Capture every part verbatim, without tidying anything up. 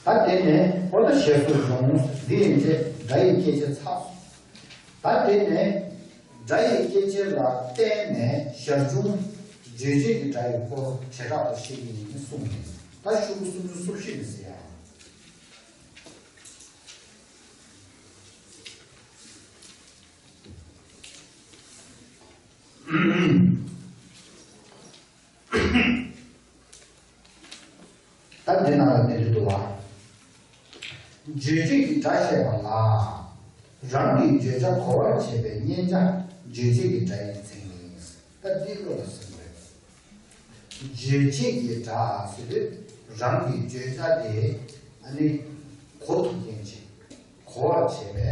ད་དེ་ནས་ཨོ་ད་ཞེས་སོགས་འབྱུང་། འདི་ཡན་ཆད་སྒྲ་ཡི་སྐད་ཆ་ཚར་སོང་། ད་དེ་ནས་སྒྲ་ཡི་སྐད་ཆ་ལ་བརྟེན་ནས་ཞར་བྱུང་རྗོད་བྱེད་ཀྱི་སྒྲ་ཡི་སྐོར་བྱེ་བྲག་ཏུ་བཤད་ཀྱི་ཡིན་གསུངས་ནས། ད་ཤོག་གུ་སུམ་ཅུ་སོ་བཞི་ནས་ཟེར་ཡ། ད་འདི་ནང་ལ་དེ་འདྲ་འདུག་བ། རྗོད་བྱེད་ཀྱི་སྒྲ་བཤད་པ་ལ། རང་གི་བརྗོད་བྱ་གོ་བར་བྱེད་པའི་མཉན་བྱ་རྗོད་བྱེད་ཀྱི་སྒྲ་ཡི་མཚན་ཉིད། ད་འདི་བློ་ལ་ཟིན་དགོས། རྗོད་བྱེད་ཀྱི་སྒྲ་ཟེར་དུས་རང་གི་བརྗོད་བྱ་དེ་ཨ་ནི་གོ་ཐུབ་མཁན་ཅིག་གོ་བར་བྱེད་པའི་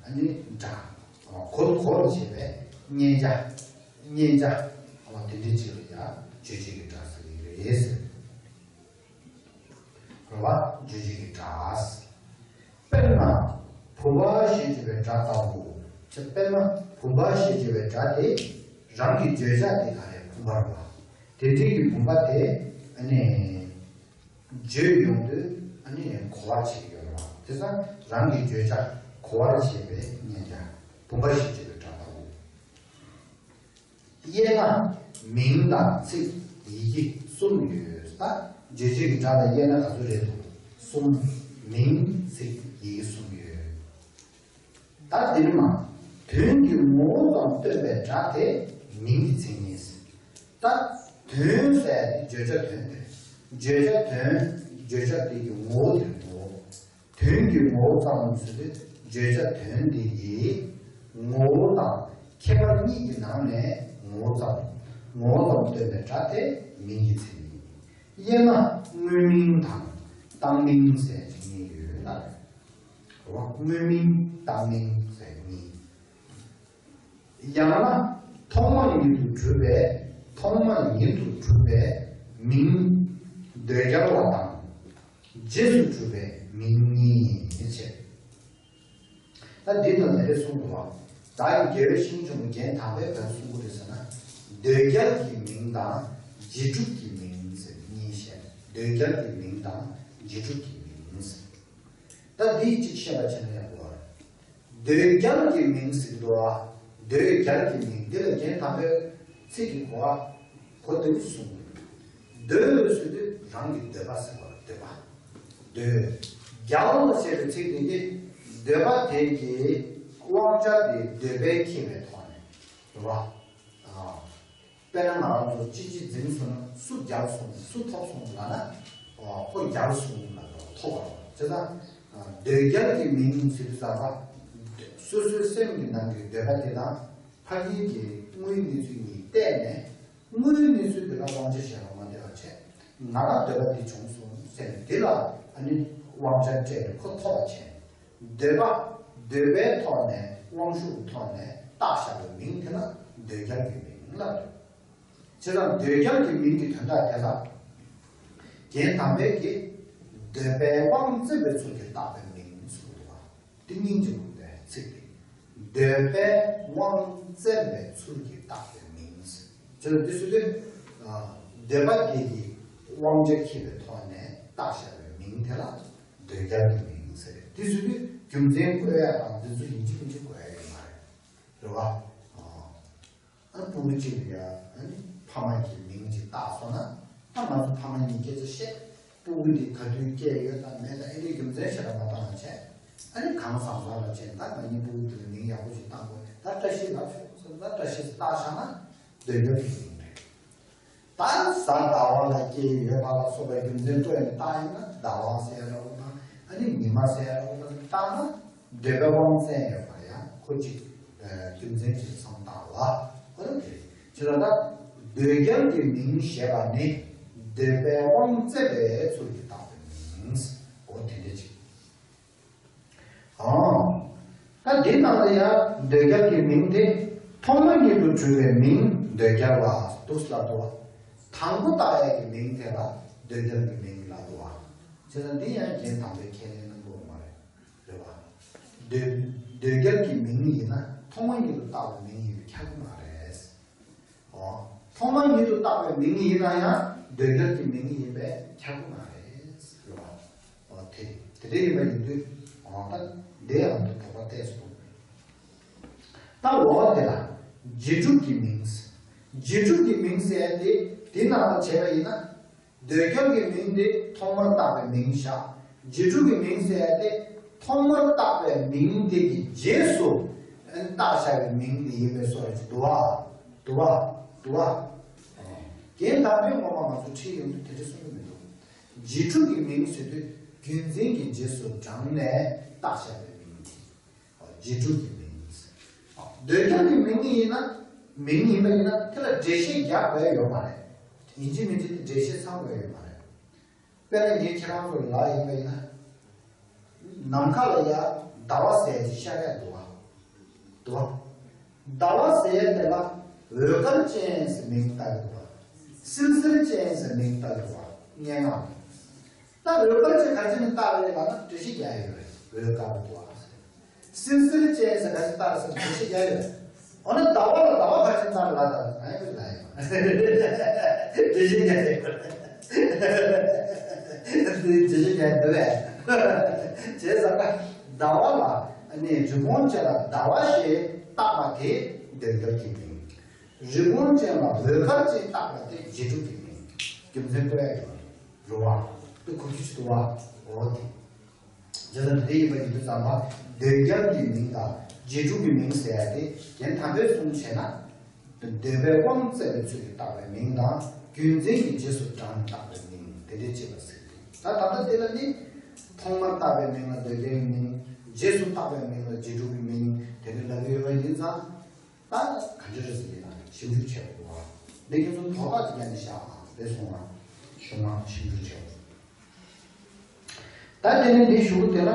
ཨ་ནི་སྒྲ། གོ་གོ་བར་བྱེད་པའི་མཉན་བྱ། མཉན་བྱ། དེ་འདྲའི་ཅིག་ལ་ཡང་རྗོད་བྱེད་ཀྱི་སྒྲ་ཟེར་གྱི་རེད། རེད་བ། རྗོད་བྱེད་ཀྱི་སྒྲ། དཔེར་ན། བུམ་པ་ཞེས་བརྗོད་པའི་སྒྲ་ལྟ་བུ། ཅེས་དཔེར་ན་བུམ་པ་ཞེས་བརྗོད་པའི་སྒྲ་དེ་རང་གི་བརྗོད་བྱ་དེ་ག་རེ་བུམ་པ་རེད་བ། དེ་འདྲའི་གི་བུམ་པ་དེ་ཨ་ནི་བརྗོད་ཡོང་དུས་ཨ་ནི་གོ་བར་བྱེད་ཀྱི་ཡོད་རེད་བ། དེ་ཙང་རང་གི་བརྗོད་བྱ་གོ་བར་བྱེད་པའི་མཉན་བྱ་བུམ་པ་ཞེས་བརྗོད་པའི་སྒྲ་ལྟ་བུ། དབྱེ་ན་མིང་དང་ཚིག་ཡི་གེ་གསུམ་ཡོད། ད་རྗོད་བྱེད་ཀྱི་སྒྲ་ལ་དབྱེ་ན་ག་ཚོད་རེད་འདུག་གསུམ། མིང་ཚིག་ཡི་གེ་གསུམ་ཡོད། ད་འདིར་མ། དོན་གྱི་ངོ་བོ་ཙམ་སྟོན་པའི་སྒྲ་དེ་མིང་གི་མཚན་ཉིད། ད་དོན་ཟེར་ཡ་དེ་བརྗོད་བྱ་དོན་དེ་རེད། བརྗོད་བྱ་དོན། བརྗོད་བྱ་དེ་གི་ངོ་བོ་དེ་རེད་དོ། དོན་གྱི་ངོ་བོ་ཙམ་ཟེར་དུས་བརྗོད་བྱ་དོན་འདི་ཡི་ངོ་བོ་དང་ཁྱད་པར་གཉིས་ཀྱི་ནང་ནས་ངོ་བོ་ཙམ། ངོ་བོ་ཙམ་སྟོན་པའི་སྒྲ་དེ་མིང་གི་མཚན་ཉིད། དབྱེ་ན་དངོས་མིང་དང་བཏགས་མིང་ཟེར་གྱི་གཉིས་ཡོད་ལ། དངོས་མིང་བཏགས་མིང་ཟེར་གཉིས། ཡང་ན་ཐོག་མ་ཉིད་དུ་གྲུབ་པའི། ཐོག་མ་ཉིད་དུ་གྲུབ་པའི་མིང་ཟློས་རྒྱལ་བ་དང་། རྗེས་སུ་གྲུབ་པའི་མིང་གཉིས་བྱས། ད་འདི་དང་དེ་རེ་གསུངས་འདུག་བ། བདག་གི་དགེ་བའི་བཤེས་གཉེན་ཆེན་པོ་རྒན་དམ་པས་ག་རེ་གསུང་གི་རེད་ཟེར་ན། ཟློས་རྒྱལ་གྱི་མིང་དང་རྗེས་གྲུབ་ཀྱི་མིང་ཟེར་གཉིས་བཤད། ཟློས་རྒྱལ་གྱི་མིང་དང་རྗེས་གྲུབ་ཀྱི་མིང་ཟེར། ད་འདི་གཅིག་བཤད་པ་བྱས་ན་ཡག་པོ་རེད། ཟློས་རྒྱལ་གྱི་མིང་ཟེར་གྱི་འདུག་བ། ཟློས་རྒྱལ་གྱི་མིང་འདི་ལ་རྒན་དམ་པས་ཚིག་གི་གོ་བ་གོ་བདེ་པོ་ཞིག་གསུངས་འདུག་ཟློས་ཟེར་དུས་རང་གི་འདོད་པ་ཟེར་བ་ལ་འདོད་པ། ཟློས། རྒྱལ་ལ་བཤད་པའི་ཚིག་དེ་གི་འདོད་པ་དེ་གི་དབང་ཆ་དེ་འདོད་པས་ཁེངས་པའི་ཐོག་ནས་རེད་བ། དཔེར་ན་ང་རང་ཚོ་ཅི་ཅི་འཛིན་སོང་ན་སུ་རྒྱལ་སོང་སུ་ཐོབ་སོང་ལབ་ན། ཨོ་ཁོ་རྒྱལ་སོང་ལབ་ན་ཐོབ་པ་རེད། བྱས་ཙང་ཟློས་རྒྱལ་གྱི་མིང་ཟེར་དུས་ཙམ་པ། སོ་སོའི་སེམས་ཀྱི་ནང་གི་འདོད་པ་དེ་དང་ཕ་གིའི་གི་དངོས་ཡོད་གནས་ཚུལ་གཉིས་བལྟས་ནས། དངོས་ཡོད་གནས་ཚུལ་དེ་ལ་དབང་ཆ་གཞན་ལ་མ་འདོད་པ་བྱས། ང་ལ་འདོད་པ་འདི་བྱུང་སོང་ཟེར་ནས་དེ་ལ་ཨ་ནི་དབང་ཆ་སྤྲད་ནས་ཁོ་ཐོབ་པ་བྱས། འདོད་པ། འདོད་པའི་ཐོག་ནས་དབང་ཤུགས་ཀྱི་ཐོག་ནས་བཏགས་བཞག་པའི་མིང་དེ་ལ་ཟློས་རྒྱལ་གྱི་མིང་ལབ་འདུག་བྱས་ཙང་ཟློས་རྒྱལ་གྱི་མིང་གི་དོན་དག་དེ་ལ། རྒན་དམ་པས་ཀྱིས་འདོད་པའི་དབང་བཙན་པའི་ཚུལ་གྱིས་བཏགས་པའི་མིང་གསུངས་འདུག་བ། དེ་སྙིང་རྗེ་མོ་བའི་ཚིག་སྟེ། འདོད་པའི་དབང་བཙན་པའི་ཚུལ་གྱིས་བཏགས་པའི་མིང་། ཅེས་འདི་ཚུལ་དེ། འདོད་པ་དེ་གི་དབང་ཆ་ཁེངས་པའི་ཐོག་ནས་བཏགས་བཞག་པའི་མིང་དེ་ལ་ཟློས་རྒྱལ་གྱི་མིང་ཟེར། འདི་ཚུལ་དེ་རྒྱུ་མཚན་བཀོད་ཡ་དང་འདི་ཚོ་ཡིན་གཅིག་མིན་གཅིག་དགོས་ཡ་ཡོད་མ་རེད། རེད་བ། ཨ་ནི་ཕྲུ་གུ་གཅིག་ལ་ཡ་ཨ་ནི་ཕ་མ་གི་མིང་གཅིག་བཏགས་སོང་ན། ཨ་ང་ཚོ་ཕ་མ་གཉིས་སྐད་ཆ་བཤད། ཕྲུ་གུ་འདི་ག་དུས་སྐྱེས་ཡོད་དང་མེད་དང་ཨེ་འདྲའི་རྒྱུ་མཚན་ཞེ་དྲག་མ་བཏང་བ་བྱས། ཨ་ནི་གང་བཟང་བཟང་ལ་བྱས་ད་ང་གཉིས་ཕྲུ་གུ་འདི་ལ་མིང་ཡག་པོ་ཞིག་བཏགས་དགོས། ད་བཀྲ་ཤིས་ལབ་ཤོག་ཟེར། ད་བཀྲ་ཤིས་ཟེར་བཏགས་བཞག་ན་ཟློས་རྒྱལ་གྱི་མིང་རེད། ད་གཟའ་ཟླ་བ་ལ་སྐྱེས་ཡོད་པ་ལ་སོགས་པའི་རྒྱུ་མཚན་སྤྲོས་ནས་བཏགས་ཡིན་ན་ཟླ་བ་ཟེར་ཡ་འདྲ་བོ་དང་ཨ་ནི་ཉི་མ་ཟེར་ཡ་འདྲ་བོ་དང་བཏགས་ན། འདོད་པའི་དབང་བཙན་ཡོད་པ་ཡང་ཁོ་གཅིག་རྒྱུ་མཚན་གཅིག་བསམ་བཏང་བ། ཨ་ནི་དེ་རེད། ཅེས་ལ་ད་ཟློས་རྒྱལ་གྱི་མིང་ཞེས་པ་ནི་འདོད་པའི་དབང་བཙན་པའི་ཚུལ་གྱིས་བཏགས་པའི་མིང་། འོ་དེ་འདྲ་ཅིག་ཨང་། ད་འདི་ནང་ལ་ཡང་ཟློས་རྒྱལ་གྱི་མིང་དེ་ཐོག་མ་ཉིད་དུ་གྲུབ་པའི་མིང་ཟློས་རྒྱལ་བ་འདུག་ལབ་འདུག་དང་པོ་བཏགས་ཡས་ཀྱི་མིང་དེ་ལ་ཟློས་རྒྱལ་གྱི་མིང་ལབ་འདུག་བ། བྱས་ཙང་འདི་ཡང་རྒན་དམ་པས་ཁས་ལེན་གནང་དགོས་མ་རེད། རེད་བ། ཟློས་ཟློས་རྒྱལ་གྱི་མིང་ཡིན་ན་ཐོག་མ་ཉིད་དུ་བཏགས་པའི་མིང་ཡིན་པས་ཁྱབ་ཀྱི་མ་རེད། ཨོ། ཐོག་མ་ཉིད་དུ་བཏགས་པའི་མིང་ཡིན་ན་ཡང་ཟློས་རྒྱལ་གྱི་མིང་ཡིན་པས་ཁྱབ་ཀྱི་མ་རེད། རེད་བ། ཨོ་དེ། དེ་འདྲ་ཡིན་པ་ཡིན་དུས་ཨང་ད་འདི་ཡང་དུ་དོགས་པ་གཏད་སོང་། ད་འོ་དེ་ལ་རྗེས་གྲུབ་ཀྱི་མིང་། རྗེས་གྲུབ་ཀྱི་མིང་ཟེར་ཏེ་དེ་ནང་ལ་བྱས་པ་ཡིན་ན། ཟློས་སྐྱབས་ཀྱི་མིང་དེ་ཐོག་མར་བཏགས་པའི་མིང་བཞག་རྗེས་གྲུབ་ཀྱི་མིང་ཟེར་ཏེ་ཐོག་མར་བཏགས་པའི་མིང་དེ་གི་རྗེས་སུ་བཏགས་བཞག་པའི་མིང་དེ་ཡིན་པའི་བཟོ་འདྲ་ཅིག་འདུག་བ། འདུག་བ། འདུག་བ། རྒན་དར་པས་ངོ་མ་ང་ཚོ་ཁྲིད་ཡོང་དུས་དེ་འདྲ་གསུང་གི་མི་འདུག་རྗེས་གྲུབ་ཀྱི་མིང་ཟེར་དུས་རྒྱུ་མཚན་གྱི་རྗེས་སུ་འབྲངས་ནས་བཏགས་བཞག་པའི་མིང་དེ། རྗེས་གྲུབ་ཀྱི་མིང་། ཟློས་སྐྱབས་ཀྱི་མིང་ཡིན་ན། མིང་ཡིན་པ་ཡིན་ན་དེ་ལ་འགྲེལ་བཤད་རྒྱག་དགོས་ཡོད་མ་རེད། ཡིན་གཅིག་མིན་གཅིག་དེ་འགྲེལ་བཤད་ཚང་དགོས་ཡོད་མ་རེད། དཔེར་ན་ངས་ཁྱེད་རང་ཚོ་ལ་ཡིན་པ་ཡིན་ན། ནམ་མཁའ་ལ་ཡ་ཟླ་བ་ཟེར་ཅིག་ཤར་ཡ་འདུག་བ། འདུག་བ། ཟླ་བ་ཟེར་ཡ་དེ་ལ་འོད་དཀར་ཅན་ཟེར་མིང་བཏགས་འདུག་བ། བསིལ་ཟེར་ཅན་ཟེར་མིང་བཏགས་འདུག་བ། སྙན་ངག་ནས། ད་འོད་དཀར་ཅན་ག་ཅི་ནས་བཏགས་རེད་ལབ་ན་འགྲེལ་བཤད་རྒྱག་ཡོད་རེད། འོད་དཀར་པོ་འདུག་བ་ཟེར། བསིལ་ཟེར་ཅན་ཟེར་ག་ཅི་བཏགས་རེད་ཟེར་ན་འགྲེལ་བཤད་རྒྱག་ཡོད་རེད། འོ་ན་ཟླ་བ་ལ་ཟླ་བ་ག་ཅི་ནས་བཏགས་རེད་ལབ་ད་ང་ཡང་ལབ་ཡོད། འགྲེལ་བཤད་རྒྱག་ཡོད་རེད། འགྲེལ་བཤད་རྒྱག་ཡོད་རེད། བྱས་ཙང་ཟླ་བ་ལ་ནི་རི་བོང་ཅན་ལ་ཟླ་བ་ཞེས་བཏགས་པ་དེ་ཟློས་སྐྱབས་ཀྱི་མིང་། རི་བོང་ཅན་ལ་འོད་དཀར་ཅན་བཏགས་པ་དེ་རྗེས་གྲུབ་ཀྱི་མིང་། རྒྱུ་མཚན་བཀོད་ཡ་ཡོད་རེད་བ། དེ་གོ་རྒྱུ་ཞིག་འདུག་བ། འོ་དེ། བྱས་ཙང་དེ་འདྲ་ཡིན་པ་ཡིན་དུས་ཙམ་པ་ཟློས་སྐྱབས་ཀྱི་མིང་དང་རྗེས་གྲུབ་ཀྱི་མིང་ཟེར་ཡ་དེ་རྒན་དར་པས་གསུངས་བྱས་ན། འདོད་པའི་དབང་བཙལ་བའི་ཚུལ་གྱིས་བཏགས་པའི་མིང་དང་རྒྱུ་མཚན་གྱི་རྗེས་སུ་འབྲངས་ནས་བཏགས་པའི་མིང་དེ་འདྲའི་བྱེད་པ་ཟེར་ཏེ། ད་ད་ལྟ་དེ་ལ་ནི་ཐོག་མར་བཏགས་པའི་མིང་ལ་ཟློས་སྐྱབས་ཀྱི་མིང་། རྗེས་སུ་བཏགས་པའི་མིང་ལ་རྗེས་གྲུབ་ཀྱི་མིང་དེ་འདྲ་ལབ་ཀྱི་ཡོད་པ་ཡིན་ཙང་། ད་ག་འདྲ་རེད་ཟེར་ན་ཞིབ་འཇུག་བྱེད་དགོས་པ། འདི་ཁྱེད་ཚོ་དོགས་པ་དེ་ཀྱང་ནི་བཞག་ཨ་དེ་སོང་ང་ཞུ་ང་ཞིབ་འཇུག་བྱེད་དགོས། ད་དེ་ནས་འདི་ཞུ་དེ་ལ་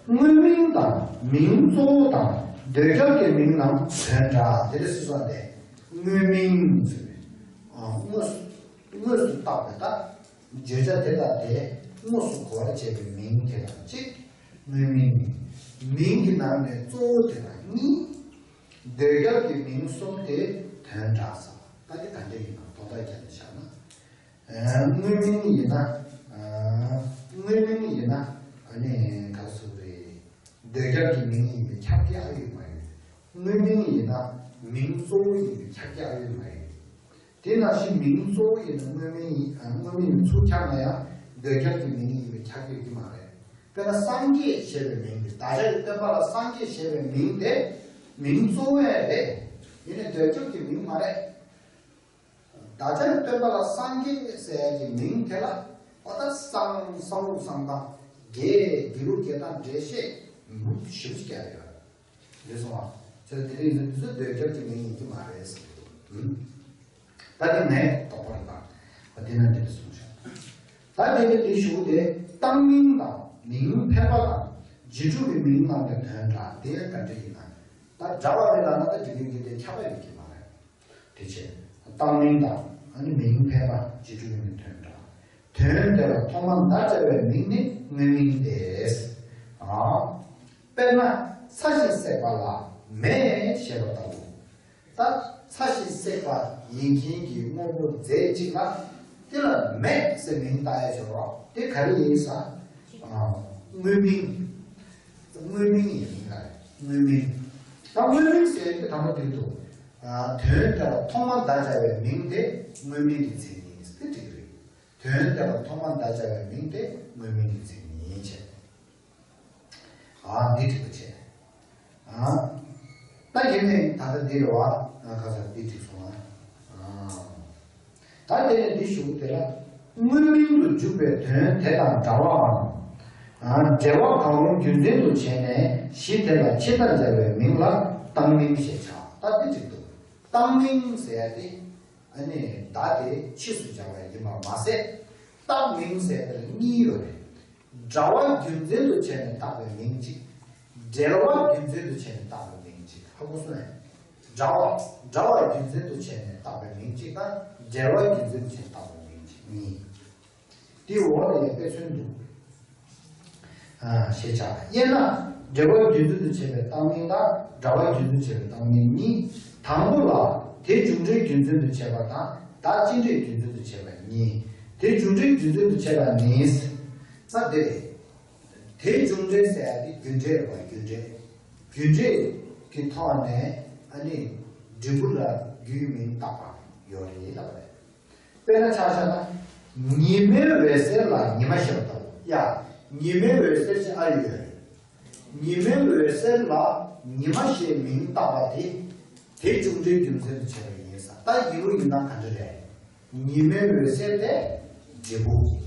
དངོས་མིང་དང་མིང་གཙོ་བོ་དང་ཟློས་སྐྱབས་ཀྱི་མིང་རྣམས་དོན་འདྲ་དེ་རེད་ཟེར་སོང་སྟེ། དངོས་མིང་ཟེར་བའི་ཨ་དངོས་དངོས་སུ་བཏགས་པའི་ད་བརྗོད་བྱ་དེ་དང་དེ་དངོས་སུ་གོ་བར་བྱེད་པའི་མིང་དེ་དང་གཅིག་དངོས་མིང་། མིང་གི་ནང་ནས་གཙོ་བོ་དེ་དང་གཉིས། ཟློས་སྐྱབས་ཀྱི་མིང་གསུམ་དེ་དོན་འདྲ་ཟེར། ད་དེ་ག་འདྲ་ཡིན་ན་དོན་དག་ཀྱང་བཞག་ན། དངོས་མིང་ཡིན་ན། དངོས་མིང་ཡིན་ན་ཨ་ནི་ག་ཟེར་རེད། ཟློས་སྐྱབས་ཀྱི་མིང་ཡིན་པའི་ཁྱབ་རྒྱ་ཨ་ཡོད་མ་ཡོད། དངོས་མིང་ཡིན་ན་མིང་གཙོ་བོ་ཡིན་པའི་ཁྱབ་རྒྱ་ཨ་ཡོད་མ་ཡོད། དེ་ནང་བཞིན་མིང་གཙོ་བོ་ཡིན་ན་དངོས་མིང་ཡིན། ཨ་དངོས་མིང་ཡིན་ཚུར་ཁྱབ་ན་ཡང་ཟློས་སྐྱབས་ཀྱི་མིང་ཡིན་པའི་ཁྱབ་རྒྱ་ཡོད་ཀྱི་མ་རེད། དཔེར་ན་སངས་རྒྱས་ཞེས་པའི་མིང་དེ། བདག་ཅག་གི་སྟོན་པ་ལ་སངས་རྒྱས་ཞེས་པའི་མིང་དེ་མིང་གཙོ་བོ་ཡང་རེད། ཡིན་ནའི་ཟློས་སྐྱབས་ཀྱི་མིང་མ་རེད། བདག་ཅག་གི་སྟོན་པ་ལ་སངས་རྒྱས་ཟེར་ཡ་གི་མིང་དེ་ལ་ཨོ་ད་གསང་གསང་ལུགས་གསང་སྟངས་རྒྱས་དགེ་ལུགས་རྒྱས་སྟངས་འགྲེལ་བཤད་མུ་མཐུད་ཞིབ་ཅིག་རྒྱག་ཡོད། འདི་སོང་བ། ཚེ་དེ་རིང་འདི་ཚོ་ཟློས་སྐྱབས་ཀྱི་མིང་ཡིན་གྱི་མ་རེད་ཟེར་གྱི་འདུག་ད་དེ་ངས་དོགས་པ་རེད་པ། དེ་ན་འདི་འདྲ་གསུངས་ཤག་ད་དེ་ནས་འདི་ཞུ་དེ་བཏགས་མིང་དང་མིང་ཕལ་པ་དང་རྗེས་གྲུབ་ཀྱི་མིང་རྣམས་ཀྱི་དོན་འདྲ་དེ་ག་འདྲ་ཡིན་ན། ད་འདྲ་བ་རེད་ལབ་ན་ད་འགྲིག་གི་འདུག་དེ་ཁྱབ་པ་ཡོད་ཀྱི་མ་རེད། དེ་བྱས། བཏགས་མིང་དང་ཨ་ནི་མིང་ཕལ་པ་རྗེས་གྲུབ་ཀྱི་མིང་དོན་འདྲ། དོན་དེ་ལ་ཐོག་མ་བརྡ་སྦྱར་བའི་མིང་ནི་དངོས་མིང་སྟེ། ཨ། དཔེར་ན་ཚ་ཞིང་བསྲེགས་པ་ལ་མེ་ཞེས་པ་ལྟ་བུ། ད་ཚ་ཞིང་བསྲེགས་པ་ཡིན་མཁན་གྱི་དངོས་པོ་རྫས་གཅིག་ལ་དེ་ལ་མེ་ཟེར་མིང་བཏགས་ཡ་ཆོག་རོགས་དེ་ག་རེ་ཡིན་ཟེར། ཨ། དངོས་མིང་། དངོས་མིང་ཡིན་མིན་ལ་དངོས་མིང་། ད་དངོས་མིང་ཟེར་དེ་དང་པོ་དེ་འདུག་ཨ། དོན་དེ་ལ་ཐོག་མ་བརྡ་སྦྱར་བའི་མིང་དེ་དངོས་མིང་གི་མཚན་ཉིད་དེ་འགྲིག་རེད། དོན་དེ་ལ་ཐོག་མ་བརྡ་སྦྱར་བའི་མིང་དེ་དངོས་མིང་གི་མཚན་ཉིད་བྱས། ཨ། འདི་འགྲིག་པ་བྱས། ཨ། ད་ཡིན་ནའི་ད་ལྟ་འདི་རེད་བ། ཨ། ཁ་སང་འདི་འགྲིག་སོང་ཨ། ཨ། ད་དེ་ནས་འདི་ཞུ་དེ་ལ། དངོས་མིང་དུ་འཇུག་པའི་དོན་དེ་དང་འདྲ་བའམ། ཨ། འབྲེལ་བ་གང་རུང་རྒྱུ་མཚན་དུ་བྱས་ནས་གཞི་དེ་ལ་ཕྱི་བརྡ་སྦྱར་བའི་མིང་ལ་བཏགས་མིང་ཞེས་བྱ། ད་འདི་འགྲིག་འདུག་བཏགས་མིང་ཟེར་ཡ་དེ། ཨ་ནི་བརྡ་དེ་ཕྱིས་སུ་སྦྱར་བ་ཡིན་པ་མ་ཟད། བཏགས་མིང་ཟེར་དེ་ལ་གཉིས་ཡོད་རེད། འདྲ་བ་རྒྱུ་མཚན་དུ་བྱས་ནས་བཏགས་པའི་མིང་གཅིག་འབྲེལ་བ་རྒྱུ་མཚན་དུ་བྱས་ནས་བཏགས་པའི་མིང་གཅིག་ཧ་གོ་སོང་ངས། འདྲ་བ། འདྲ་བ་རྒྱུ་མཚན་དུ་བྱས་ནས་བཏགས་པའི་མིང་གཅིག་དང་འབྲེལ་བ་རྒྱུ་མཚན་དུ་བྱས་ནས་བཏགས་པའི་མིང་གཅིག་གཉིས། དེའི་འོག་ལ་ཡང་དཔེ་མཚོན་འདུག་ཨ། ཞེས་བྱ། དབྱེ་ན། འབྲེལ་བ་རྒྱུ་མཚན་དུ་བྱས་པའི་བཏགས་མིང་དང་འདྲ་བ་རྒྱུ་མཚན་དུ་བྱས་པའི་བཏགས་མིང་གཉིས། དང་པོ་ལ་དེ་རྒྱུ་འབྲས་རྒྱུ་མཚན་དུ་བྱས་པ་དང་བརྡ་ཅི་འདྲའི་རྒྱུ་མཚན་དུ་བྱས་པ་གཉིས། དེ་རྒྱུ་འབྲས་རྒྱུ་མཚན་དུ་བྱས་པ་ནི། ས་དེ་རེད། དེ་རྒྱུ་འབྲས་ཟེར་ཡ་དེ་རྒྱུ་འབྲས་རེད་བ། རྒྱུ་འབྲས། རྒྱུ་འབྲས་ཀྱི་ཐོག་ནས་ཨ་ནི་འབྲས་བུ་ལ་རྒྱུའི་མིང་བཏགས་པ་ཡོད་རེད་ལབ་པ་རེད། དཔེར་ན་ཆ་བཞག་ན། ཉི་མའི་འོད་ཟེར་ལ་ཉི་མ་ཞེས་པ་ལྟ་བུ། ཡ། ཉི་མའི་འོད་ཟེར་ཞེས་ཨ་ཡོད་རེད། ཉི་མའི་འོད་ཟེར་ལ་ཉི་མ་ཞེས་མིང་བཏགས་པ་དེ། དེ་རྒྱུ་འབྲས་རྒྱུ་མཚན་དུ་བྱས་པ་ཡིན་ས། ད་ཡིན་ལུགས་ཡིན་ན་ག་འདྲ་རེད། ཉི་མའི་འོད་ཟེར་དེ་འབྲས་བུ།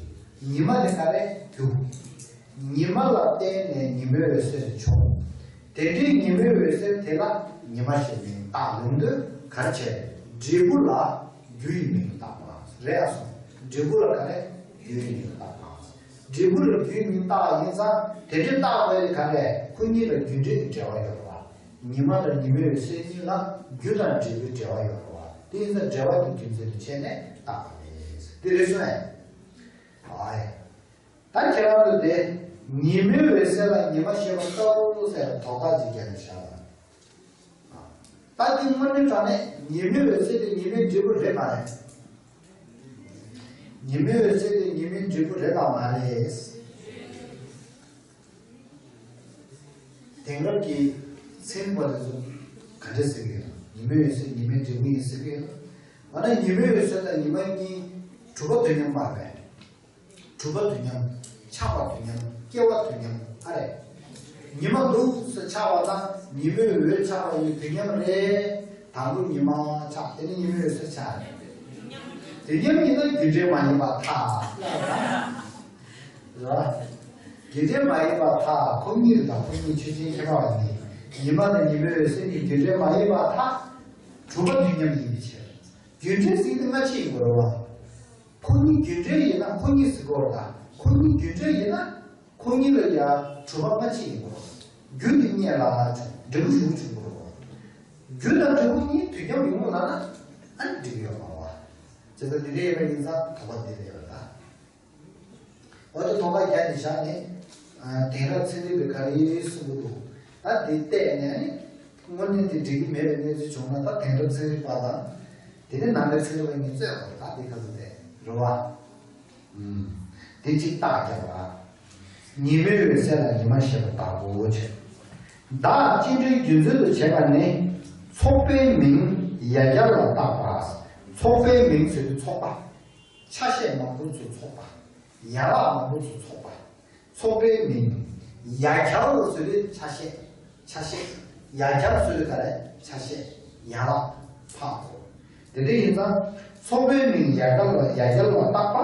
ཉི་མ་དེ་ག་རེ་རྒྱུ། ཉི་མ་ལ་བརྟེན་ནས་ཉི་མའི་འོད་ཟེར་དེ་བྱུང་། དེ་འདྲའི་ཉི་མའི་འོད་ཟེར་དེ་ལ་ཉི་མ་ཞེས་མིང་བཏགས་ཡོང་དུས་ག་རེ་བྱས། འབྲས་བུ་ལ་རྒྱུ་ཡི་མིང་བཏགས་པ་རེད་ཨ་སོང་། འབྲས་བུ་ལ་ག་རེ། རྒྱུ་ཡི་མིང་བཏགས་པ། འབྲས་བུ་ལ་རྒྱུ་ཡི་མིང་བཏགས་ཡིན་ཙང་དེ་འདྲའི་བཏགས་པ་དེ་ག་རེ། ཁོ་གཉིས་ལ་རྒྱུ་འབྲས་ཀྱི་འབྲེལ་བ་ཡོད་རེད་བ། ཉི་མ་དང་ཉི་མའི་འོད་ཟེར་གཉིས་ལ་རྒྱུ་དང་འབྲས་བུའི་འབྲེལ་བ་ཡོད་རེད་བ། དེ་ཡིན་ཙང་འབྲེལ་བ་དེ་རྒྱུ་མཚན་དུ་བྱས་ནས་བཏགས་པ་རེད། དེ་རེད་སོང་ངས། ཨ་ཡ། ད་ཁྱེད་རང་ཚོ་དེ་ཉི་མའི་འོད་ཟེར་ལ་ཉི་མ་ཞེས་པ་ལྟ་བུ་ཟེར་དོགས་པ་ཅིག་རྒྱག་ནས་བཞག་ལ། ད་དེ་དངོས་གནས་དྲང་གནས་ཉི་མའི་འོད་ཟེར་དེ་ཉི་མའི་འབྲས་བུ་རེད་མ་རེད། ཉི་མའི་འོད་ཟེར་དེ་ཉི་མའི་འབྲས་བུ་རེད་དམ་མ་རེད། དེང་རབས་ཀྱི་ཚན་པ་དེ་ཚོ་ག་འདྲས་ཟེར་གི་ཡོད། ཉི་མའི་འོད་ཟེར་ཉི་མའི་འབྲས་བུ་ཡིན་ཟེར་གི་ཡོད། འོ་ན་ཉི་མའི་འོད་ཟེར་དང་ཉི་མ་གཉིས་གྲུབ་པ་དུས་མཉམ་མ་རེད། གྲུབ་པ་དུས་མཉམ། ཆགས་པ་དུས་མཉམ། སྐྱེ་བ་དུས་མཉམ་ཨ་རེད། ཉི་མ་འདུག་ཟེར་ཆགས་པ་དང་ཉི་མའི་འོད་ཆགས་པ་གཉིས་དུས་མཉམ་རེད། དང་པོ་ཉི་མ་ཆགས་དེ་ནས་ཉི་མའི་འོད་ཟེར་ཆགས་རེད། དུས་མཉམ་ཡིན་ན་རྒྱུ་འབྲས་མ་ཡིན་པར་ཐལ། རེད་བ། རྒྱུ་འབྲས་མ་ཡིན་པར་ཐལ། ཁོ་གཉིས་དང་ཁོ་གཉིས་ཆོས་ཅན་ཁྱད་པར་བ་ཡིན། ཉི་མ་དང་ཉི་མའི་འོད་ཟེར་གཉིས་རྒྱུ་འབྲས་མ་ཡིན་པར་ཐལ། གྲུབ་པ་དུས་མཉམ་ཡིན་པའི་ཕྱིར། རྒྱུ་འབྲས་ཟེར་དེ་སྔ་ཕྱི་ཡིན་དགོས་རེད་བ། ཁོ་གཉིས་རྒྱུ་འབྲས་ཡིན་ན་ཁོ་གཉིས་ཟེར་དགོས་རེད་ད། ཁོ་གཉིས་རྒྱུ་འབྲས་ཡིན་ན་ཁོ་གཉིས་ལ་ཡ་གྲུབ་པ་སྔ་ཕྱི་ཡིན་དགོས་རེད། རྒྱུ་དེ་སྔོན་ལ་བྱུང་འབྲས་བུ་གཞུག་བྱུང་དགོས་རེད་བ། རྒྱུ་དང་འབྲས་བུ་གཉིས་དུས་མཉམ་ཡོང་ལབ་ན་ཨ་ནི་འགྲིག་གི་ཡོད་མ་རེད་བ། བྱས་ཙང་དེ་འདྲ་ཡིན་པ་ཡིན་ཙང་དོགས་པ་དེ་རེད་བ་ད། འོ་དེ་དོགས་པ་རྒྱག་ནས་བཞག་ནས། དེང་རབས་ཚན་རིག་པས་ག་རེ་གསུང་གི་འདུག་ད་དེ་བལྟས་ནས་ནི། དངོས་གནས་དེ་འགྲིག་གི་མེད་པའི་གནས་ཚུལ་བྱུང་ན་ད་དེང་རབས་ཚན་རིག་པ་དང་། དེ་ནས་ནང་པའི་ཚན་རིག་པ་གཉིས་རྩོད་དགོས་ད་དེ་ག་ཚོད་དེ་རེད་བ། ཨུམ། དེ་གཅིག་རྟགས་རྒྱག་པ། ཉི་མའི་འོད་ཟེར་ལ་ཉི་མ་ཞེས་པ་ལྟ་བུ་བྱས། བདག་ཅི་འདྲའི་རྒྱུ་མཚན་དུ་བྱས་པ་ནི། ཚོགས་པའི་མིང་ཡ་གྱལ་ལ་བཏགས་པ། ཚོགས་པའི་མིང་ཟེར་དུས་ཚོགས་པ། ཆ་ཤས་མང་པོ་ཚོ་ཚོགས་པ། ཡན་ལག་མང་པོ་ཚོ་ཚོགས་པ། ཚོགས་པའི་མིང་། ཡ་གྱལ་ཟེར་དུས་ཆ་ཤས། ཆ་ཤས། ཡ་གྱལ་ཟེར་དུས་ག་རེ། ཆ་ཤས། ཡན་ལག་ཕར་གོ། དེ་འདྲ་ཡིན་ཙང་། ཚོགས་པའི་མིང་ཡ་གྱལ་ལ་ཡ་གྱལ་ལ་བཏགས་པ།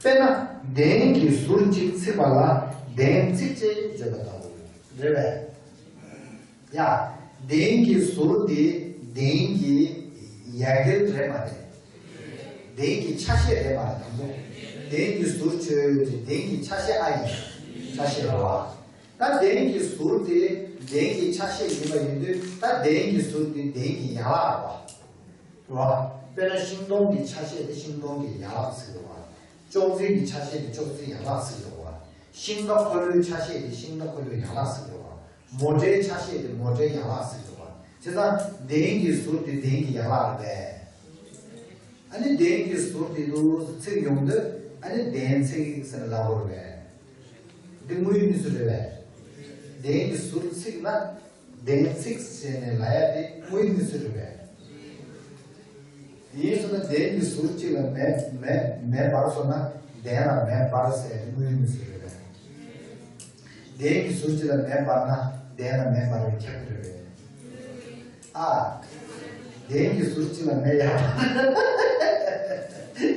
དཔེར་ན། གདན་གྱི་ཟུར་གཅིག་ཚིག་པ་ལ་གདན་ཚིག་ཅེས་བརྗོད་པ་ལྟ་བུ། རེད་པས། ཡ། གདན་གྱི་ཟུར་དེ་གདན་གྱི་ཡ་གྱལ་རེད་མ་རེད། གདན་གྱི་ཆ་ཤས་རེད་མ་རེད་དང་པོ། གདན་གྱི་ཟུར་བརྗོད་དེ་གདན་གྱི་ཆ་ཤས་ཨ་ཡིན། ཆ་ཤས་རེད་བ། ད་གདན་གྱི་ཟུར་དེ་གདན་གྱི་ཆ་ཤས་ཡིན་པ་ཡིན་དུས་ད་གདན་གྱི་ཟུར་དེ་གདན་གྱི་ཡན་ལག་རེད་བ། རེད་བ། དཔེར་ན་ཤིང་སྡོང་གི་ཆ་ཤས་དེ་ཤིང་སྡོང་གི་ཡན་ལག་ཟེར་གྱི་རེད་བ། ཅོག་ཙེ་གི་ཆ་ཤས་དེ་ཅོག་ཙེ་ཡན་ལག་ཟེར་གྱི་རེད་བ། ཤིང་ཀ་འཁོར་ལོའི་ཆ་ཤས་དེ་ཤིང་ཀ་འཁོར་ལོའི་ཡན་ལག་ཟེར་གྱི་རེད་བ། མོ་ཊའི་ཆ་ཤས་དེ་མོ་ཊའི་ཡན་ལག་ཟེར་གྱི་རེད་བ། བྱས་ཙང་གདན་གྱི་ཟུར་དེ་གདན་གྱི་ཡན་ལག་རེད་པས། ཨ་ནི་གདན་གྱི་ཟུར་དེ་དུ་ཚིག་ཡོང་དུས་ཨ་ནི་གདན་ཚིག་ཟེར་ལབ་དགོས་རེད་པས། འདི་དངོས་ཡོད་གནས་ཚུལ་རེད་པས། གདན་གྱི་ཟུར་ཚིག་ན། གདན་ཚིག་ཟེར་ནས་ལབ་ཡ་དེ་དངོས་ཡོད་གནས་ཚུལ་རེད་པས། ཡིན་སོང་ན་གདན་གྱི་ཟུར་གཅིག་ལ་མེ་མེ་མེ་འབར་སོང་ན་གདན་ལ་མེ་འབར་ཟེར་ཡ་དེ་དངོས་ཡོད་གནས་ཚུལ་རེད་པས། གདན་གྱི་ཟུར་གཅིག་ལ་མེ་འབར་ན་གདན་ལ་མེ་འབར་བའི་ཁྱབ་ཀྱི་རེད་པས། ཨ། གདན་གྱི་ཟུར་གཅིག་ལ་མེ་ཡར་འབར།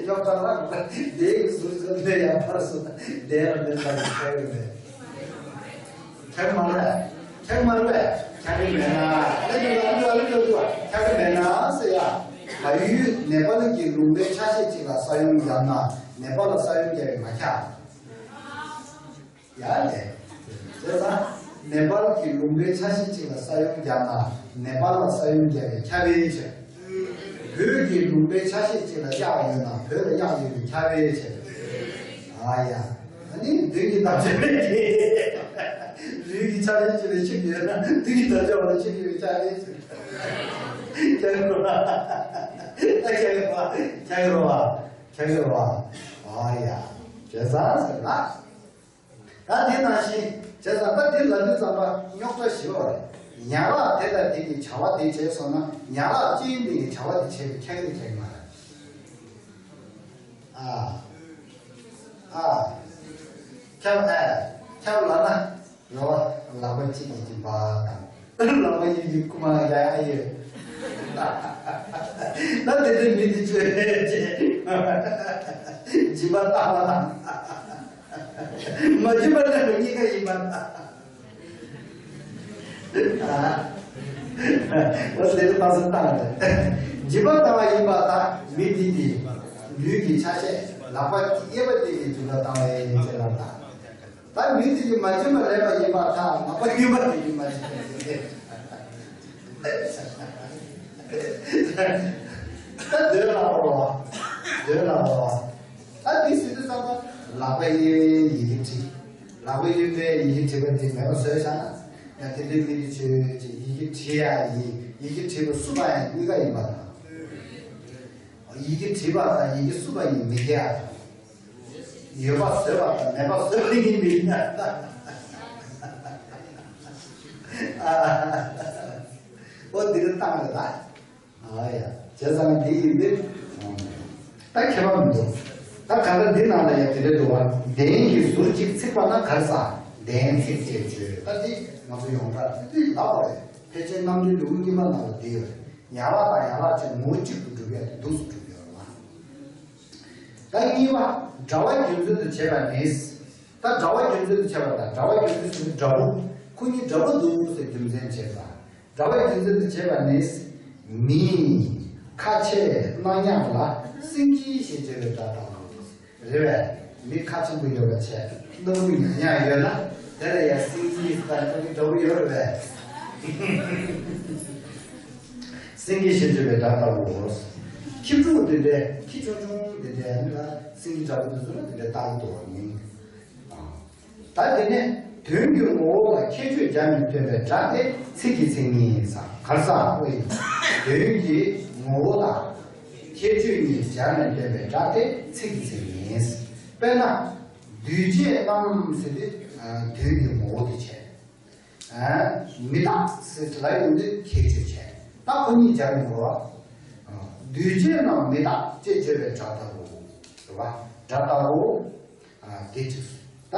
ཡོག་ཙང་རང་གདན་གྱི་ཟུར་གཅིག་ལ་མེ་ཡར་འབར་སོང་ན་གདན་ལ་མེ་འབར་བའི་ཁྱབ་ཀྱི་རེད་པས། ཁྱབ་མ་རེད། ཁྱབ་མ་རེད། ཁྱབ་ཀྱི་མེད་ན། ཨ་ལེ་ལེ་ཨ་ལེ་ལེ་ལེ། ཁྱབ་ཀྱི་མེད་ན་ཟེར་ཡ། བལ་ཡུལ་ནེ་པ་ལ་གི་ལུང་པའི་ཆ་ཤས་གཅིག་ལ་ས་ཡོམ་བརྒྱབ་ན་ནེ་པ་ལ་ས་ཡོམ་བརྒྱབ་པས་མ་ཁྱབ། ཡ་ལེ། བྱས་ཙང་ནེ་པ་ལ་གི་ལུང་པའི་ཆ་ཤས་གཅིག་ལ་ས་ཡོམ་བརྒྱབ་ན་ནེ་པ་ལ་ས་ཡོམ་བརྒྱབ་པས་ཁྱབ་པའི་ཕྱིར། བོད་ཀྱི་ལུང་པའི་ཆ་ཤས་གཅིག་ལ་གཡག་ཡོད་ན་བོད་ལ་གཡག་ཡོད་པས་ཁྱབ་པའི་ཕྱིར། ཨ་ཡ། ཨ་ནི་མདུན་གྱི་བདག་ཅག་མེད་ཀྱི། རིགས་ཀྱི་ཆ་ཤས་གཅིག་ལ་ཆིབས་ཡོད་ན་མདུན་གྱི་བདག་ཅག་ལ་ཆིབས་ཡོད་པས་ཁྱབ་པའི་ཕྱིར། ཁྱབ་ཀྱི་རེད་བ། ཁྱབ་ཀྱི་རེད་བ། ཁྱབ་ཀྱི་རེད་བ། ཁྱབ་ཀྱི་རེད་བ། ཨ་ཡ། བྱས་ཙང་ཟེར་ན། ད་དེ་ནང་བཞིན་བྱས་ཙང་ད་དེ་ལབ་དུས་ཙམ་པ་རྙོག་དྲ་ཞི་བ་རེད། ཡན་ལག་དེ་དང་དེ་གི་བྱ་བ་དེ་བྱས་སོང་ན་ཡན་ལག་ཅི་ཡིན་དེ་གི་བྱ་བ་དེ་བྱས་པའི་ཁྱད་ལས་ཁྱད་མ་རེད། ཨ། ཨ། ཁྱབ་ཨ། ཁྱབ་ལབ་ན། རེད་བ། ལག་པ་གཅིག་གིས་སྦྱིན་པ་དང་། ལག་པ་གཡས་གཡོན་རྐུ་མ་རྒྱག་ཡ་ཡོད། ད་དེ་འདྲའི་མི་དེ་ཚོས་བྱས། སྦྱིན་པ་བཏང་བ་དང་། མ་སྦྱིན་པ་ལེན་པ་གཉིས་ཀ་ཡིན་པ་དང་། ཨ། འོ་དེ་ནི་ཕར་ཚུར་བཏང་རེད། སྦྱིན་པ་བཏང་བ་ཡིན་པ་དང་མི་དེ་དེ་ལུས་ཀྱི་ཆ་ཤས་ལག་པ་གཡས་པ་དེ་གིས་སྦྱིན་པ་བཏང་བ་ཡིན་ཅེས་ལབ་དང་། ད་མི་དེ་གིས་མ་བྱིན་པ་ལེན་པ་ཡིན་པར་ཐལ། ལག་པ་གཡོན་པ་དེ་གིས་མ་བྱིན་པ་ཡིན་ཏེ། ད་འདོད་ལ་འོ། འདོད་ལ་འོ། ད་འདི་ཟེར་དུས་ཙམ་པ་ལག་པ་གཡས་པའི་ཡི་གེ་བྲིས། ལག་པ་གཡོན་པའི་ཡི་གེ་བྲིས་པ་དེ་མེད་པ་བཟོས་བཞག་ན། ཡང་དེ་འདྲའི་མི་དེ་ཆོས་ཅིག་ཡི་གེ་བྲིས་ཡ་ཡིན། ཡི་གེ་བྲིས་པ་བསུབ་པ་ཡང་གཉིས་ཀ་ཡིན་པ་དང་། ཡི་གེ་བྲིས་པ་དང་ཡི་གེ་བསུབ་པ་གཉིས་མི་འགལ་ཡ་དང་། ཡོད་པ་བཟོས་པ་དང་མེད་པ་བཟོས་པ་གཉིས་མི་འགལ་ཡ་དང་། འོ་འདི་རུ་བཏང་རེད་ད། ཨ་ཡ། བྱས་ཙང་འདི་ཡིན་ཏེ། ད་ཁྱད་པར་མི་འདུག་ད་ག་ད་འདི་ནང་ལ་ཡང་དེ་འདྲ་འདུག་བ། གདན་གྱི་ཟུར་གཅིག་ཚིག་པ་ན་ག་རེ་ཟ། གདན་ཚིག་ཅེས་བརྗོད། ད་འདི་ང་ཚོ་ཡོངས་གྲགས་འདི་ལབ་པ་རེད། ཕལ་ཆེར་རྣམ་འགྲེལ་ལེའུ་གཉིས་པ་ནང་ལ་འདི་ཡོད་རེད། ཡན་ལག་དང་ཡན་ལག་ཅན་ངོ་བོ་གཅིག་ཏུ་གྲུབ་ཡ་དེ་འདུག་སུ་གྲུབ་ཡོད་རེད་བ། ད་གཉིས་པ། འདྲ་བ་རྒྱུ་མཚན་དུ་བྱས་པ་ནི། ད་འདྲ་བ་རྒྱུ་མཚན་དུ་བྱས་པ་དང་འདྲ་བ་རྒྱུ་མཚན་དུ་འདྲ་པོ། ཁོ་གཉིས་འདྲ་པོ་འདུག་ཟེར་རྒྱུ་མཚན་བྱས་པ། འདྲ་བའི་རྒྱུ་མཚན་དུ་བྱས་པ་ནི། མི་ཁ་ཆེ་སྣ་ཉག་ལ་སེང་གེ་ཞེས་བརྗོད་པའི་སྒྲ་ལྟ་བུ། རེད་པས། མི་ཁ་ཆེན་པོ་ཡོད་པ་བྱས་སྣ་བུག་ཉག་ཉག་ཡོད་ན་དེ་ལ་ཡང་སེང་གེ་ལྟ་བུ་འདྲ་པོ་ཡོད་རེད་པས། སེང་གེ་ཞེས་བརྗོད་པའི་སྒྲ་ལྟ་བུའོ། ཁྱི་ཕྲུག་དེ་འདྲའི་ཁྱི་ཆུང་ཆུང་དེ་འདྲའི་ལ་སེང་གེ་འདྲ་པོ་དེ་ཚོ་ལ་དེ་འདྲའི་ལྟ་བུ་འདུག་བ་མིང་། ད་དེ་ནས་དོན་གྱི་ངོ་བོ་ལ་ཁྱད་ཆོས་སྦྱར་ནས་སྟོན་པའི་སྒྲ་སྟེ་ཚིག་གི་མཚན་ཉིད་ཟེར། ག་རེ་ཟེར་བ་ཡིན། དོན་གྱི་ངོ་བོ་ལ་ཁྱད་ཆོས་གཉིས་སྦྱར་ནས་སྟོན་པའི་སྒྲ་སྟེ་ཚིག་གི་མཚན་ཉིད། དཔེར་ན། འདུས་བྱས་རྣམས་ཟེར་དུས་དོན་གྱི་ངོ་བོ་དེ་བྱས། མི་རྟག་ཟེར་ལ་ཡོང་དུས་ཁྱད་ཆོས་བྱས། ད་ཁོ་གཉིས་སྦྱར་ནས་ངོ་བོ། འདུས་བྱས་རྣམས་མི་རྟག་ཅེས་བརྗོད་པའི་སྒྲ་ལྟ་བུ། རེད་བ། སྒྲ་ལྟ་བུ། ཨ། དེ་གཅིག་ད་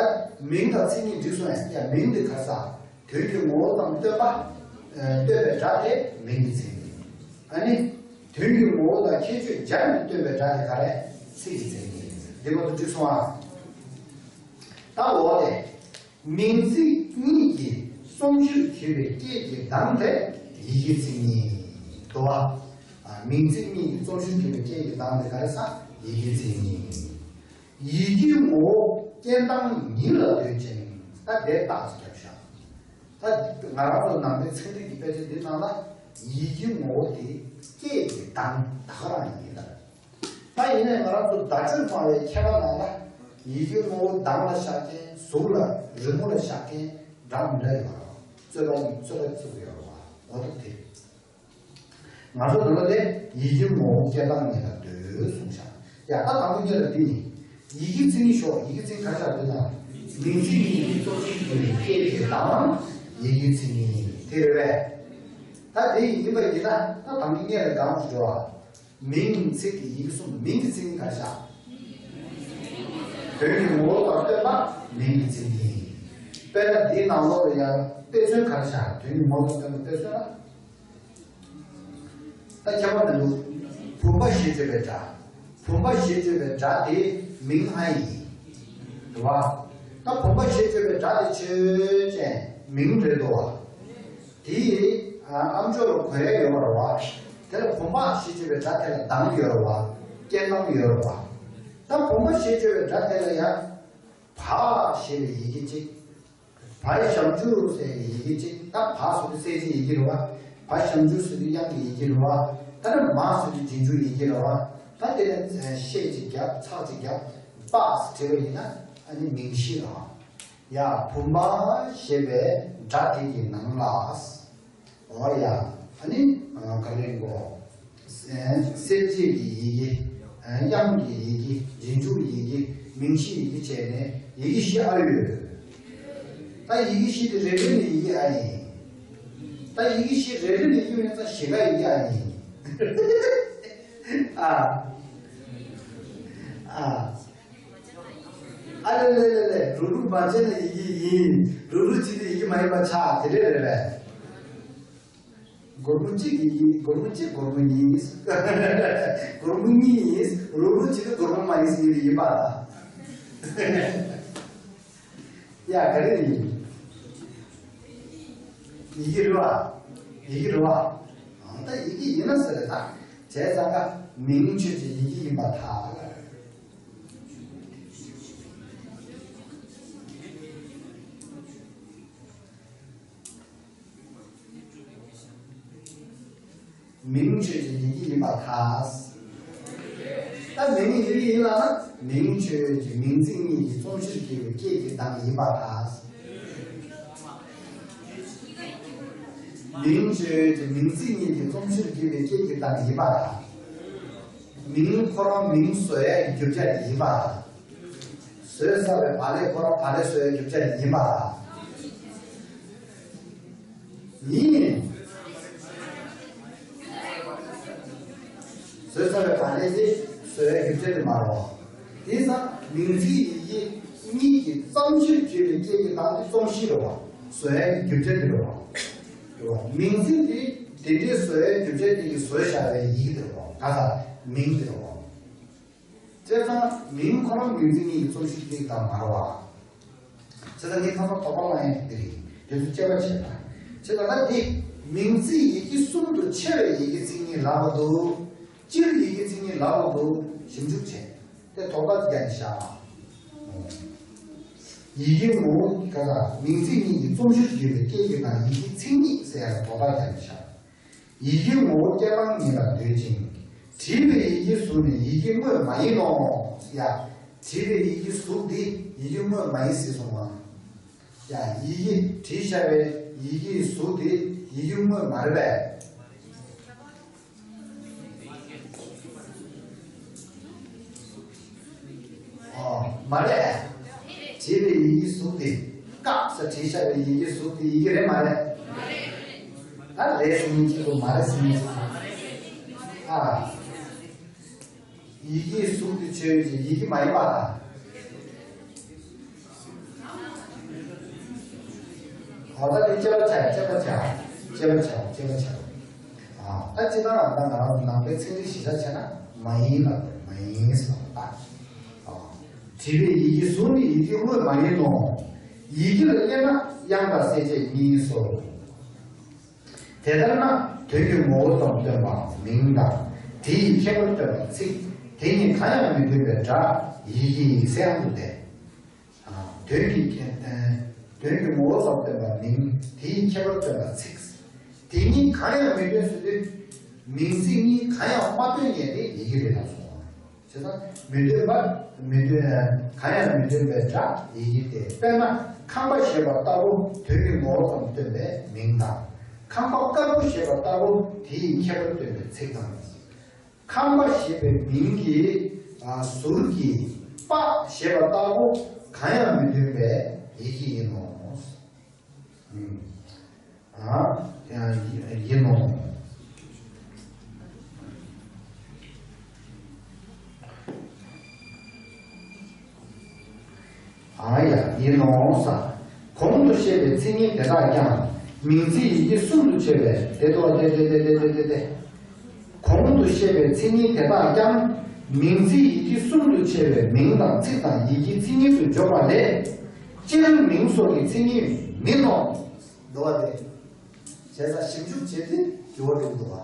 མིང་དང་མཚན་ཉིད་འགྲིག་སོང་ཡ། ཡ་མིང་འདི་ག་རེ་ཟེར། དོན་གྱི་ངོ་བོ་དང་སྟོན་པ། ཨ། སྟོན་པའི་སྒྲ་དེ་མིང་གི་མཚན་ཉིད། ཨ་ནི། དོན་གྱི་ངོ་བོ་དང་ཁྱད་ཆོས་སྦྱར་ནས་སྟོན་པའི་སྒྲ་དེ་ག་རེ། ཚིག་གི་མཚན་ཉིད། འདི་བར་དུ་འགྲིག་སོང་ཨ། ད་འོ་དེ། མིང་ཚིག་གཉིས་ཀྱི་རྩོམ་གཞིར་གྱུར་པའི་སྐད་ཀྱི་གདངས་དེ་ཡི་གེའི་མཚན་ཉིད་དོ། ཨ། མིང་ཚིག་གཉིས་ཀྱི་རྩོམ་གཞིར་གྱུར་པའི་སྐད་ཀྱི་གདངས་དེ་ག་རེ་ཟེར། ཡི་གེའི་མཚན་ཉིད། ཡི་གེའི་ངོ་བོ་སྐད་གདངས་ཉིད་ལ་འདོད་ཅིང་། ད་དེ་རྟགས་སུ་བརྒྱབ་བཞག་ད་ང་རང་ཚོ་ནང་པའི་ཚན་རིག་གི་དཔེ་ཆ་འདི་ནང་ལ་ཡི་གེའི་ངོ་བོ་དེ་སྐད་ཀྱི་གདངས་ད་ག་རང་ཡིན་ལ། ད་ཡིན་ནའི་ང་རང་ཚོ་བརྡ་སྤྲོད་སྨྲ་བའི་མཁས་པ་ནང་ལ་ཡི་གེའི་ངོ་བོ་གདངས་ལ་བཞག་མཁན། གཟུགས་ལ་རི་མོ་ལ་བཞག་མཁན་འདྲ་མི་འདྲ་ཡོད་རེད། རྩོད་པ་རྩོད་པ་བརྩི་གི་ཡོད་རེད་བ། འོ་ད་དེ། ང་ཚོ་འདི་ལ་དེ་ཡི་གེའི་ངོ་བོ་སྐད་གདངས་ཉིད་ལ་འདོད་གསུངས་བཞག་ཡ་ད་དང་པོ་གཉིས་ལ་འདི་ཡིན། ཡི་གེའི་མཚན་ཉིད་ཞོག་ཡི་གེའི་མཚན་ག་རེ་བཞག་འདི་ན། མིང་ཚིག་གཉིས་ཀྱི་རྩོམ་གཞིར་གྱུར་པའི་སྐད་ཀྱི་གདངས་ཡི་གེའི་མཚན་ཉིད་དེ་རེད་པས། ད་དེ་ཡིན་པ་ཡིན་ན་ད་དང་པོ་གཉིས་ལ་གང་དུ་འགྲོ་བ། མིང་ཚིག་གི་ཡི་གེ་གསུམ། མིང་གི་མཚན་ཉིད་ག་རེ་བཞག་དོན་གྱི་ངོ་བོ་དང་སྟོན་པ་མིང་གི་མཚན་ཉིད། དཔེར་ན་འདིའི་ནང་ལོགས་ལ་ཡང་དཔེ་མཚོན་ག་རེ་བཞག་དོན་གྱི་ངོ་བོ་དང་སྟོན་པ་དཔེ་མཚོན་ལ། ད་ཁྱད་པར་མི་འདུག་བུམ་པ་ཞེས་བརྗོད་པའི་སྒྲ། བུམ་པ་ཞེས་བརྗོད་པའི་སྒྲ་དེ་མིང་ཨ་ཡིན། རེད་བ། ད་བུམ་པ་ཞེས་བརྗོད་པའི་སྒྲ་དེ་ཆོས་ཅན་མིང་རེད་དོ། དེ་ཡི་ཨ་ཨམ་ཅོག་ལ་གོ་ཡ་ཡོད་པ་རེད་བ། དེ་ལ་བུམ་པ་ཞེས་བརྗོད་པའི་སྒྲ་དེ་ལ་གདངས་ཡོད་རེད་བ། སྐད་གདངས་ཡོད་རེད་བ། ད་བུམ་པ་ཞེས་བརྗོད་པའི་སྒྲ་དེ་ལ་ཡང་། བ་ཞེས་པའི་ཡི་གེ་གཅིག་བ་ཞབས་ཀྱུ་ཟེར་བའི་ཡི་གེ་གཅིག་ད་བ་ཟེར་དུས་གསལ་བྱེད་ཡི་གེ་རེད་བ། བ་ཞབས་ཀྱུ་ཟེར་དུས་དབྱངས་ཀྱི་ཡི་གེ་རེད་བ། ད་ནི་མ་ཟེར་དུས་རྗེས་འཇུག་ཡི་གེ་རེད་བ། ད་དེ་ནས་ཤད་ཅིག་བརྒྱབ་ཚག་ཅིག་བརྒྱབ་པ་ཟེར་བྲིས་པ་ཡིན་ན་ཨ་ནི་མིང་གཞི་རེད་བ། ཡ་བུམ་པ་ཞེས་པའི་སྒྲ་དེ་གི་ནང་ལ། འོ་ཡ། ཨ་ནི་ག་རེ་གོ་གསལ་བྱེད་ཀྱི་ཡི་གེ་དབྱངས་ཀྱི་ཡི་གེ་རྗེས་འཇུག་ཡི་གེ་མིང་གཞི་ཡི་གེ་བྱས་ནས་ཡི་གེ་བཞི་ཨ་ཡོད། ད་ཡི་གེ་བཞི་དེ་རེ་རེ་ནས་ཡི་གེ་ཨ་ཡིན། ད་ཡི་གེ་བཞི་རེ་རེ་ནས་ཡི་གེ་ཡིན་ཙང་བཞི་ཀ་ཡི་གེ་ཨ་ཡིན། ཨ། ཨ། ཨ་ལེ་ལེ་ལེ་ལེ། རུ་རུ་མ་བྱས་ན་ཡི་གེ་ཡིན། རུ་རུ་བྱས་ཏེ་ཡི་གེ་མ་ཡིན་པ་ཆགས། དེ་འདྲས་རེད་པས། སྒོར་མོ་གཅིག་གི་ཡིན། སྒོར་མོ་གཅིག་སྒོར་མོ་ཡིན། སྒོར་མོ་གཉིས་ཡིན། རུ་རུ་བྱས་ཏེ་སྒོར་མོ་མ་ཡིན་ཟེར་ཡི་གེ་ཡིན་པ། ཡ། ག་རེ་ཡིན། ཡི་གེ་རེད་པ། ཡི་གེ་རེད་པ། ཨང་། ད་ཡི་གེ་ཡིན་ན་ཟེར་རེད་ད། བྱས་ཙང་ཀ་མིང་ཆོས་ཀྱི་ཡི་གེ་ཡིན་པར་ཐལ། མིང་ཆོས་ཀྱི་ཡི་གེ་ཡིན་པར་ཐལ། ད་མིང་ཡི་གེ་ཡིན་ལ་ན། མིང་ཆོས་ཀྱི་མིང་ཚིག་གཉིས་ཀྱི་རྩོམ་གཞིར་གྱུར་པའི་སྐད་ཀྱི་གདངས་ཡིན་པར་ཐལ། མིང་ཆོས་ཀྱི་མིང་ཚིག་གཉིས་ཀྱི་རྩོམ་གཞིར་གྱུར་པའི་སྐད་ཀྱི་གདངས་ཡིན་པར་ཐལ། མིང་ཁོ་རང་མིང་བཟོ་ཡག་གི་རྒྱུ་ཆ་ཡིན་པར་ཐལ། བཟོས་ཚར་བའི་བག་ལེབ་ཁོ་རང་བག་ལེབ་བཟོ་ཡག་རྒྱུ་ཆ་ཡིན་པ། ཡིན། བཟོས་ཚར་བའི་བག་ལེབ་དེ་བཟོ་ཡག་རྒྱུ་ཆ་དེ་མ་རེད་པ། དེ་ཙང་མིང་ཚིག་ཡི་གེ་གཉིས་ཀྱི་རྩོམ་གཞིར་གྱུར་པའི་སྐད་ཀྱི་གདངས་དེ་རྩོམ་གཞི་རེད་པ། བཟོ་ཡག་རྒྱུ་ཆ་དེ་རེད་པ། རེད་པ། མིང་ཚིག་དེ་དེ་འདྲའི་བཟོ་ཡག་རྒྱུ་ཆ་དེ་གིས་བཟོས་བཞག་པའི་ཡི་གེ་དེ་རེད་པ། ག་ས། མིང་དེ་རེད་པ། བྱས་ཙང་མིང་ཁོ་རང་མིང་ཚིག་གཉིས་ཀྱི་རྩོམ་གཞིའི་སྟེང་དང་མ་རེད་པ། བྱས་ཙང་ངས་ཁ་སང་དོགས་པ་སློང་ཡག་དེ་རེད། དེ་ཚོ་དཔྱད་པ་བྱས་པ། བྱས་ཙང་ད་འདི་མིང་ཚིག་ཡི་གེ་གསུམ་དུ་ཕྱེ་བའི་ཡི་གེ་མཚན་ཉིད་ལབ་པ་འདུག་སྤྱིར་ཡི་གེ་མཚན་ཉིད་ལབ་པ་འདུག་ཞིབ་འཇུག་བྱས་ཏེ་དོགས་པ་རྒྱག་ནས་བཞག་པ། ཡི་གེ་ངོ་བོ་ག་ས་མིང་ཚིག་གཉིས་ཀྱི་རྩོམ་གཞིར་གྱུར་པའི་སྐད་ཀྱི་དང་ཡི་གེ་མཚན་ཉིད་ཟེར་ཡག་ལ་དོགས་པ་རྒྱག་ནས་བཞག་ཡི་གེ་ངོ་བོ་སྐྱེ་བ་ཉིད་ལ་འདོད་ཅིང་། བྲིས་པའི་ཡི་གེའི་གཟུགས་ནི་ཡི་གེའི་དངོས་མ་ཡིན་ནོ། ཡ། བྲིས་པའི་ཡི་གེའི་གཟུགས་འདི་ཡི་གེའི་དངོས་མ་ཡིན་ཟེར་སོང་ང་། ཡ། ཡི་གེ་བྲིས་བཞག་པའི་ཡི་གེའི་གཟུགས་དེ་ཡི་གེའི་དངོས་མ་རེད་པས། ཨོ། མ་རེད། བྲིས་པའི་ཡི་གེའི་གཟུགས་དེ། ཀ་ས་བྲིས་བཞག་པའི་ཡི་གེའི་གཟུགས་དེ་ཡི་གེ་རེད་མ་རེད། ད་རེད་ཟེར་མཁན་གཅིག་འདུག་མ་རེད་ཟེར་མཁན་གཅིག་འདུག་ཨ། ཡི་གེའི་གཟུགས་དེ་ཆོས་ཅན། ཡི་གེ་མ་ཡིན་པ་དང་། ཨོ། ད་དེ་དཔྱད་པ་བྱ། དཔྱད་པ་བྱ། དཔྱད་པ་བྱ། དཔྱད་པ་བྱ། ཨ། ད་སྤྱིར་བཏང་ང་ཚོ་ནང་པའི་ཚན་རིག་གཞིར་བཞག་བྱས་ན་མ་ཡིན་ལབ་དགོས། མ་ཡིན་ཟེར་བ་ད། ཨ། བྲིས་པའི་ཡི་གེའི་གཟུགས་ནི་ཡི་གེའི་དངོས་མ་ཡིན་ནོ། ཡི་གེ་ལ་དབྱེ་ན་དབྱངས་དང་གསལ་བྱེད་གཉིས་སོ། དེ་ལྟར་ན་དོན་གྱི་ངོ་བོ་ཙམ་སྟོན་པ་མིང་དང་། དེ་ཡི་ཁྱད་པར་སྟོན་པ་ཚིག་དེ་གཉིས་གང་ཡང་མི་སྟོན་པའི་སྒྲ་ཡི་གེ་ཡིན་གསལ་དུ་བསྟན། དོན་གྱི་ཁྱད། དོན་གྱི་ངོ་བོ་ཙམ་སྟོན་པ་མིང་། དེ་ཡི་ཁྱད་པར་སྟོན་པ་ཚིག་དེ་གཉིས་གང་ཡང་མི་སྟོན་ཟེར་དུས། མིང་ཚིག་གཉིས་གང་ཡང་མ་སྟོན་མཁན་དེ་ཡི་གེ་རེད་ལབ་སོང་བ། བྱས་ཙང་མི་སྟོན་པ། མི་སྟོན། གང་ཡང་མི་སྟོན་པའི་སྒྲ་ཡི་གེ་སྟེ། དཔེར་ན་ཁང་པ་ཞེས་པ་ལྟ་བུ་དོན་གྱི་ངོ་བོ་ཙམ་སྟོན་པའི་མིང་དང་། ཁང་པ་དཀར་པོ་ཞེས་པ་ལྟ་བུ་དེ་ཡི་ཁྱད་པར་སྟོན་པའི་ཚིག་དང་། ཁང་པ་ཞེས་པའི་མིང་གི། ཨ། ཟུར་གྱི་པ་ཞེས་པ་ལྟ་བུ་གང་ཡང་མི་སྟོན་པའི་ཡི་གེ་ཡིན་ནོ། ཨ། ཡིན་ནོ། ཨ་ཡ། ཡིན་ནོ་ས། གོང་དུ་བཤད་པའི་མཚན་ཉིད་དེ་དག་ཀྱང་མིང་ཚིག་ཡི་གེ་གསུམ་དུ་ཕྱེ་བའི། དེ་ལྟ་སྟེ། དེ་དེ་དེ་དེ་དེ་དེ། གོང་དུ་བཤད་པའི་མཚན་ཉིད་དེ་དག་ཀྱང་མིང་ཚིག་ཡི་གེ་གསུམ་དུ་ཕྱེ་བའི་མིང་དང་ཚིག་དང་ཡི་གེའི་མཚན་ཉིད་དུ་འཇོག་པ་ལས། སྤྱིར་མིང་སོགས་ཀྱི་མཚན་ཉིད་མིན་ནོ། འདུག་པ་དེ། བྱས་ཙང་ཞིབ་འཇུག་བྱས་ཏེ་འགྱུར་བ་འགྲོ་གི་འདུག་པ།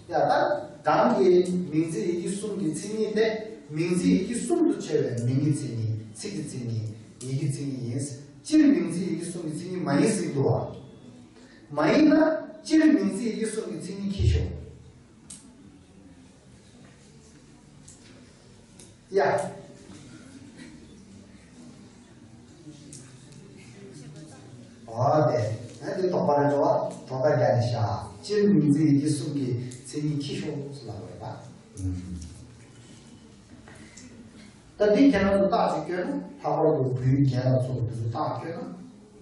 ཡ། ད་གང་གི་མིང་ཚིག་ཡི་གེ་གསུམ་གྱི་མཚན་ཉིད་དེ། མིང་ཚིག་ཡི་གེ་གསུམ་དུ་ཕྱེ་བའི་མིང་གི་མཚན་ཉིད། ཚིག་གི་མཚན་ཉིད། ཡི་གེའི་མཚན་ཉིད་ཡིན། སྤྱིར་མིང་ཚིག་ཡི་གེ་གསུམ་གྱི་མཚན་ཉིད་མ་ཡིན་ཟེར་གྱི་འདུག་པ། མ་ཡིན་ན་སྤྱིར་མིང་ཚིག་ཡི་གེ་གསུམ་གྱི་མཚན་ཉིད་ཁྱི་ཤོག་ཡ། འོ་དེ། ཨ། དེ་དོགས་པ་རེད་འགྲོ་བ། དོགས་པ་རྒྱག་ནས་བཞག་སྤྱིར་མིང་ཚིག་ཡི་གེ་གསུམ་གྱི་མཚན་ཉིད་ཁྱི་ཤོག་ཟེར་ལབ་པ་རེད་པ། ད་འདི་ཁྱེད་རང་ཚོ་རྟགས་ཅིག་བཀོད་ན། ལྷག་པར་དུ་བོད་ཡིག་རྒན་ལགས་ཚོ་འདི་ཚོ་རྟགས་བཀོད་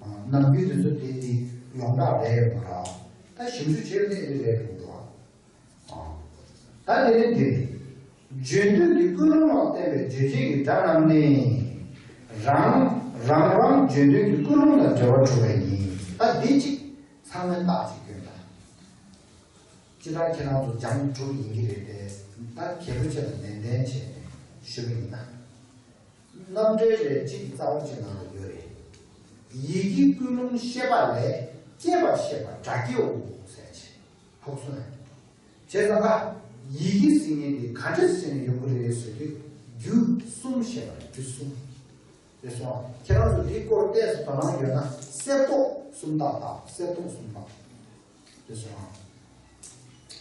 ན། ནམ་རྒྱུན་དེ་ཚོ་དེ་དེ་ཡོངས་གྲགས་རེད་ཡོད་མ་རེད། ད་ཞིབ་འཇུག་བྱས་ནས་རེད་འགྲོ་འདུག་ད་དེ་ནས་འདིར། བརྗོད་འདོད་ཀྱི་ཀུན་སློང་ལ་བརྟེན་པའི་རྗོད་བྱེད་ཀྱི་སྒྲ་རྣམས་ནི། རང་རང་རང་བརྗོད་འདོད་ཀྱི་ཀུན་སློང་ལ་འབྲེལ་བ་གྲུབ་པ་ཡིན། ད་འདི་གཅིག་ཚང་མས་རྟགས་གཅིག་སྐྱོན་དང་། སྤྱིར་བཏང་ཁྱེད་རང་ཚོ་སྦྱང་གྲུབ་ཡིན་གྱི་རེད་དེ། ད་གལ་པོ་ཆེ་ལ་ནན་ཏན་བྱས་ནས་ཞུ་གི་ཡིན་ན། རྣམ་འགྲེལ་རེ་གཅིག་གི་རྩ་བ་གཅིག་ནང་ལ་ཡོད་རེད། ཡིད་ཀྱི་ཀུན་སློང་ཤེས་པ་ལས་སྐྱེས་པ་ཤེས་པ་སྒྲ་སྐྱེའོ་ཟེར་བྱས། ཕོག་སོང་ངས། བྱས་ཙང་ཀ། ཡིད་ཀྱི་ཟེར་མཁན་དེ་ག་འདྲ་ཟེར་ནས་ཡོང་གི་རེད་ཟེར་དུས། རྒྱུ་གསུམ་ཤེས་པ་རེད། རྒྱུ་གསུམ། རེད་སོང་ཨ། ཁྱེད་རང་ཚོ་འདིའི་སྐོར་ཏོག་ཙམ་དོ་སྣང་ཡོད་ན་གསེར་ཏོག་གསུམ་དག་དང་གསེར་ཏོག་གསུམ་དག་རེད་སོང་ཨ། བྱས་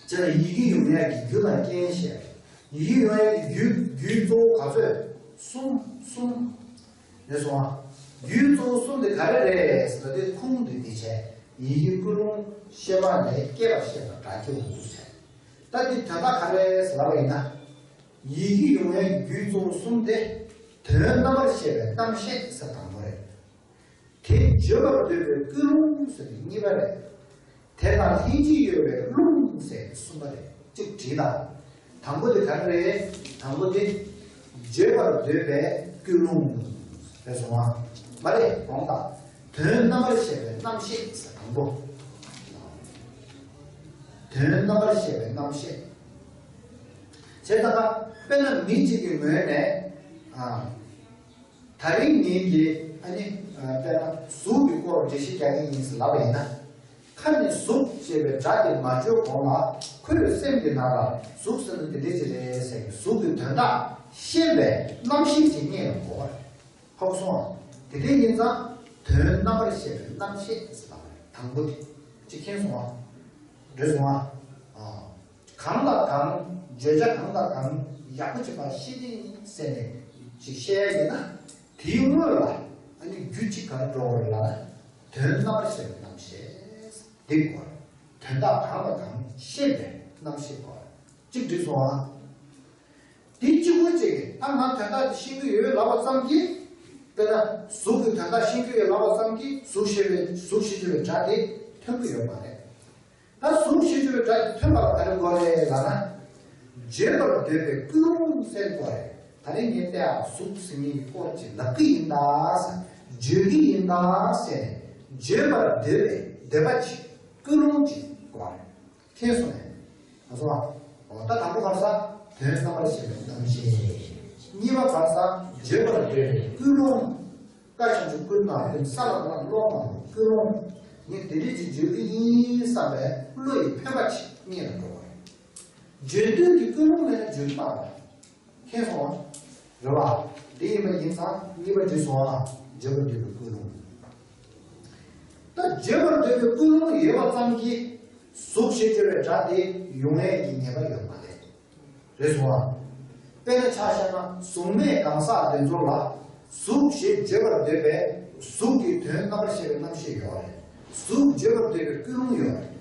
ཙང་ཡིད་ཀྱི་ཡོང་ཡག་གི་རྒྱུ་དང་རྐྱེན་བཤད། ཡིད་ཀྱི་ཡོང་ཡག་གི་རྒྱུ་རྒྱུའི་གཙོ་བོ་ག་ཚོད། གསུམ་གསུམ། རེད་སོང་ཨ། རྒྱུའི་གཙོ་བོ་གསུམ་དེ་ག་རེ་རེད་ཟེར་ན། དེ་ཁུངས་དེ་འདི་བྱས། ཡིད་ཀྱི་ཀུན་སློང་ཤེས་པ་ལས་སྐྱེས་པ་ཤེས་པ་སྒྲ་སྐྱེའོ་ཟེར། ད་འདི་དོན་དག་ག་རེ་ཟེར་ལབ་པ་ཡིན་ན། ཡིད་ཀྱི་ཡོང་ཡག་རྒྱུའི་གཙོ་བོ་གསུམ་དེ། དོན་རྣམ་པར་ཤེས་པའི་རྣམ་ཤེས་ཟེར་དང་པོ་རེད། དེ་བརྗོད་པར་འདོད་པའི་ཀུན་སློང་ཟེར་དེ་གཉིས་པ་རེད། དེ་དང་ལྷན་ཅིག་ཡོད་པའི་རླུང་ཟེར་དེ་གསུམ་པ་རེད། གཅིག་བྲིས་དང་། དང་པོ་དེ་ག་རེ་རེད། དང་པོ་དེ། བརྗོད་པར་འདོད་པའི་ཀུན་སློང་། རེད་སོང་ཨ། མ་རེད། རོང་དང་། དོན་རྣམ་པར་ཤེས་པའི་རྣམ་ཤེས་ཟེར་དང་པོ། དོན་རྣམ་པར་ཤེས་པའི་རྣམ་ཤེས། བྱས་ཙང་ཀ། དཔེར་ན་མི་གཅིག་གི་ངོས་ནས། ཨ། ད་རིང་ངེད་ཀྱིས་ཨ་ནི། ཨ། དཔེར་ན་གཟུགས་ཀྱི་སྐོར་འགྲེལ་བཤད་རྒྱག་གི་ཡིན་ཟེར་ལབ་པ་ཡིན་ན། ཁ་ནས་གཟུགས་ཅེས་པའི་སྒྲ་དེ་མ་བརྗོད་གོང་ལ་ཁོའི་སེམས་ཀྱི་ནང་ལ་གཟུགས་ཟེར་ན་དེ་འདྲ་ཅིག་རེད་ཟེར་གྱི་གཟུགས་ཀྱི་དོན་དག་ཤེས་པའི་རྣམ་ཤེས་ཅིག་རྙེད་ཡོང་དགོས་པ་རེད། ཧོབ་སོང་ཨ། དེ་འདྲ་ཡིན་ཙང་དོན་རྣམ་པར་ཤེས་པའི་རྣམ་ཤེས་ཟེར་ལབ་པ་རེད། དང་པོ་དེ་ཅིག་མཁྱེན་སོང་ཨ། འགྲོ་སོང་ཨ། ཨ། གང་ལ་གང་། བརྗོད་བྱ་གང་དང་གང་ཡག་པོ་བྱེད་པ་ཤེས་ཀྱི་ཡིན་ཟེར་ནས་ཅིག་བཤད་ཡ་ཡིན་ན། དེའི་སྔོན་ལ་ཨ་ནི་རྒྱུ་གཅིག་ག་རེ་འགྲོ་དགོས་རེད་ལབ་ན། དོན་རྣམ་པར་ཤེས་པའི་རྣམ་ཤེས་འདི་དགོས་རེད། དོན་དག་གང་དང་གང་ཤེས་པའི་རྣམ་ཤེས་དགོས་རེད། གཅིག་འགྲིག་སོང་ཨ། དེ་གཅིག་པུ་གཅིག་གིས་ད་ང་དོན་དག་དེ་ཤེས་ཀྱི་ཡོད་ལབ་པ་ཙམ་གྱིས། དཔེར་ན་གཟུགས་ཀྱི་དོན་དག་ཤེས་ཀྱི་ཡོད་ལབ་པ་ཙམ་གྱིས་གཟུགས་ཤེས་པའི་གཟུགས་ཤེས་ཀྱི་ཡོད་སྒྲ་དེ་ཐོན་གྱི་ཡོད་མ་རེད། ད་གཟུགས་ཤེས་ཀྱི་ཡོད་སྒྲ་དེ་ཐོན་པ་ལ་ག་རེ་དགོས་རེད་ལབ་ན། བརྗོད་པར་འདོད་པའི་ཀུན་སློང་ཟེར་དགོས་རེད། ད་རིང་ངས་ལྟས་ཨ་གཟུགས་ཟེར་མཁན་གྱི་སྐོར་ཅིག་ལབ་ཀྱི་ཡིན་ད་ཟེར། བརྗོད་ཀྱི་ཡིན་ད་ཟེར་ནས་བརྗོད་པར་འདོད་པའི་འདོད་པ་ཅིག་ཀུན་སློང་ཅིག་དགོས་རེད། མཁྱེན་སོང་ངས། ང་ཚོ། འོ་ད་དང་པོ་ག་རེ་ཟེར། དོན་རྣམ་པར་ཤེས་པའི་རྣམ་ཤེས། གཉིས་པ་ག་རེ་ཟེར། བརྗོད་པར་འདོད་པའི་ཀུན་སློང་། བཀའ་བྱང་ཆུབ་ཀུན་ལ་ཀུན། ས་ལ་ཀློང་ལ་ཀློང་། ཀུན་སློང་། ངས་དེ་འདྲ་ཅིག་བརྗོད་ཀྱི་ཡིན་བསམ་པའི་བློ་ཡི་འཕེན་པ་ཅིག་རྙེད་ལ་འགྲོ་བ་རེད། བརྗོད་འདོད་ཀྱི་ཀུན་སློང་མེད་ན་བརྗོད་ཐུབ་པ་རེད། མཁྱེན་སོང་ཨ། རེད་བ། དེ་ཡིན་པ་ཡིན་ཙང་གཉིས་པ་འགྲིག་སོང་ཨ། བརྗོད་པར་འདོད་པའི་ཀུན་སློང་། ད་བརྗོད་པར་འདོད་པའི་ཀུན་སློང་ཡོད་པ་ཙམ་གྱིས་གཟུགས་ཞེས་བརྗོད་པའི་སྒྲ་དེ་ཡོང་ཡས་ཀྱི་ངེས་པ་ཡོད་མ་རེད། རེད་སོང་ཨ། དཔེར་ན་ཆ་བཞག་ན་གཟུགས་མེད་གང་ཟག་དེ་ཚོ་ལ་གཟུགས་ཞེས་བརྗོད་པར་འདོད་པའི་གཟུགས་ཀྱི་དོན་རྣམ་པར་ཤེས་པའི་རྣམ་ཤེས་ཡོད་རེད། གཟུགས་བརྗོད་པར་འདོད་པའི་ཀུན་སློང་ཡོད་རེད།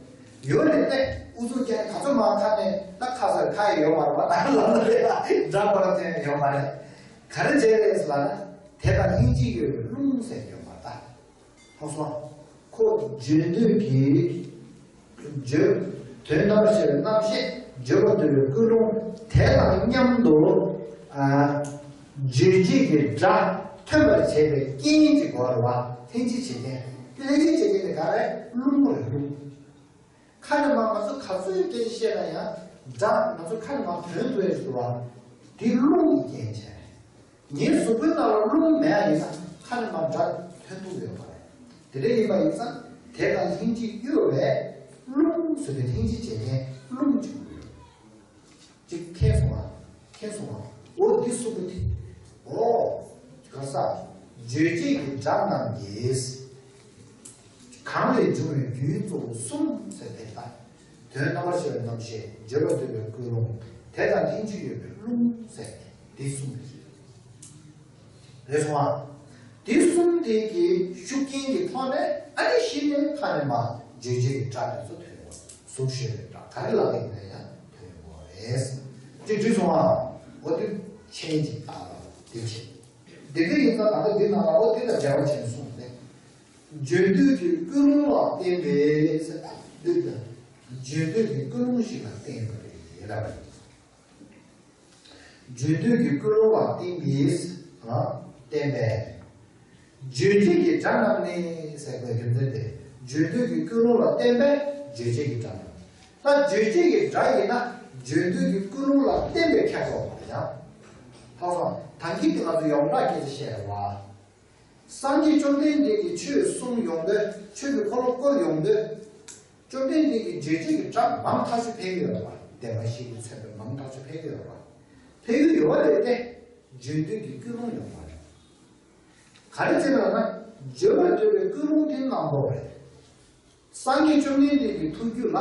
ཡོད་རེད་དེ། ཨུ་ཚུགས་རྒྱག་ག་ཚོད་མང་ཁ་ནས་ད་ཁ་ཟེར་ཁ་ཡི་ཡོད་མ་རེད་པ། ད་ལ་ལ་རེད་ལ་འདྲ་པར་དེ་ཡོད་མ་རེད། ག་རེ་བྱས་རེད་ཟེར་ལབ་ན། དེ་དང་ལྷན་ཅིག་ཡོད་པའི་རླུང་ཟེར་ཡོད་མ་རེད་ད། ཧོ་སོ། ཁོ་བརྗོད་འདོད་ཀྱི། བརྗོད། དོན་རྣམ་པར་ཤེས་པའི་རྣམ་ཤེས། བརྗོད་པར་འདོད་པའི་ཀུན་སློང་། དེ་དང་མཉམ་དུ། ཨ། རྗོད་བྱེད་ཀྱི་སྒྲ་ཐོན་པར་བྱེད་པའི་རྐྱེན་གྱི་སྒོ་རེད་བ། ལྷན་ཅིག་བྱེད་མཁན། ལྷན་ཅིག་བྱེད་མཁན་དེ་ག་རེ། རླུང་རེད་རླུང་། ཁ་ནས་མར་ང་ཚོ་ག་ཚོད་སྐད་ཆ་བཤད་ན་ཡང་སྒྲ་ང་ཚོ་ཁ་ནས་མར་ཐོན་ཐུབ་ཡས་ཞིག་འདུག་བ། དེ་རླུང་གི་རྐྱེན་བྱས། ངའི་གཟུགས་པོའི་ནང་ལ་རླུང་མེད་ཡ་ཡིན་ན་ཁ་ནས་མར་སྒྲ་ཐོན་ཐུབ་ཡོད་མ་རེད། དེ་འདྲ་ཡིན་པ་ཡིན་ཙང་དེ་དང་ལྷན་ཅིག་གཡོ་བའི་རླུང་ཟེར་དེ་ལྷན་ཅིག་བྱེད་མཁན་རླུང་གཅིག་པུ་ཡོད། ཅིག་མཁྱེན་སོང་ང་། མཁྱེན་སོང་ང་། འོ་འདི་གསུམ་པོ་དེ། འོ། ག་ས། རྗོད་བྱེད་ཀྱི་སྒྲ་རྣམས་ཀྱིས། གང་ལས་བྱུང་བའི་རྒྱུའི་གཙོ་བོ་གསུམ་ཟེར་དེ་ལྟ། དོན་རྣམ་པར་ཤེས་པའི་རྣམ་ཤེས། བརྗོད་པར་འདོད་པའི་ཀུན་སློང་། དེ་དང་ལྷན་ཅིག་ཡོད་པའི་རླུང་ཟེར་དེ་གསུམ་རེད། རེད་སོང་ང་། དེ་གསུམ་དེ་གི་ཤུགས་རྐྱེན་གྱི་ཐོག་ནས་ཨ་ནི་གཞི་ནས་ཁ་ནས་མར་རྗོད་བྱེད་ཀྱི་སྒྲ་དེ་ཚོ་ཐོན་ཡོང་། གཟུགས་ཞེས་པའི་སྒྲ་ག་རེ་ལབ་ཀྱི་ཡིན་ན་ཡང་ཐོན་ཡོང་གི་རེད། དེ་འགྲིག་སོང་ང་། འོ་དེ་མཁྱེན་ཅིག་ཨ་ལ་དེ་བྱེད། དེ་འདྲ་ཡིན་ཙང་ད་ལྟ་འདི་ནང་ལ་འོ་དེ་ལ་འབྲེལ་བ་བྱས་ནས་གསུངས་ཏེ། བརྗོད་འདོད་ཀྱི་ཀུན་སློང་ལ་བརྟེན་པས་ཟེར་འདུག་ད། བརྗོད་འདོད་ཀྱི་ཀུན་སློང་ཞིག་ལ་བརྟེན་པ་རེད་ལབ་པ་རེད། བརྗོད་འདོད་ཀྱི་ཀུན་སློང་ལ་བརྟེན་པས་ལ་བརྟེན་པས། རྗོད་བྱེད་ཀྱི་སྒྲ་རྣམས་ནི་ཟེར་བའི་རྒྱུ་མཚན་དེ། བརྗོད་འདོད་ཀྱི་ཀུན་སློང་ལ་བརྟེན་པས་རྗོད་བྱེད་ཀྱི་སྒྲ་རྣམས། ད་རྗོད་བྱེད་ཀྱི་སྒྲ་ཡིན་ན་བརྗོད་འདོད་ཀྱི་ཀུན་སློང་ལ་བརྟེན་པའི་ཁྱད་སོགས་ཡང་། ལྷག་བསམ་ད་གིན་དེ་ང་ཚོ་ཡོངས་གྲགས་སྐད་ཆ་བཤད་རེད་བ། སངས་རྒྱས་བཅོམ་ལྡན་འདས་ཀྱིས་ཆོས་གསུངས་ཡོང་དུས་ཆོས་ཀྱི་འཁོར་ལོ་བསྐོར་ཡོང་དུས། བཅོམ་ལྡན་འདས་ཀྱི་རྗོད་བྱེད་ཀྱི་སྒྲ་མང་ཐག་ཆོད་ཕེབས་ཀྱི་ཡོད་རེད་བ། བདེན་པ་བཞི་གིས་མཚོན་པའི་མང་ཐག་ཆོད་ཕེབས་ཀྱི་ཡོད་རེད་བ། ཕེབས་ཀྱི་ཡོད་རེད་དེ། བརྗོད་འདོད་ཀྱི་ཀུན་སློང་ཡོད་མ་རེད། ག་རེ་བྱས་ན་ལབ་ན། བརྗོད་པར་འདོད་པའི་ཀུན་སློང་དེ་རྣམ་རྟོག་རེད། སངས་རྒྱས་བཅོམ་ལྡན་འདས་ཀྱི་ཐུགས་རྒྱུད་ལ་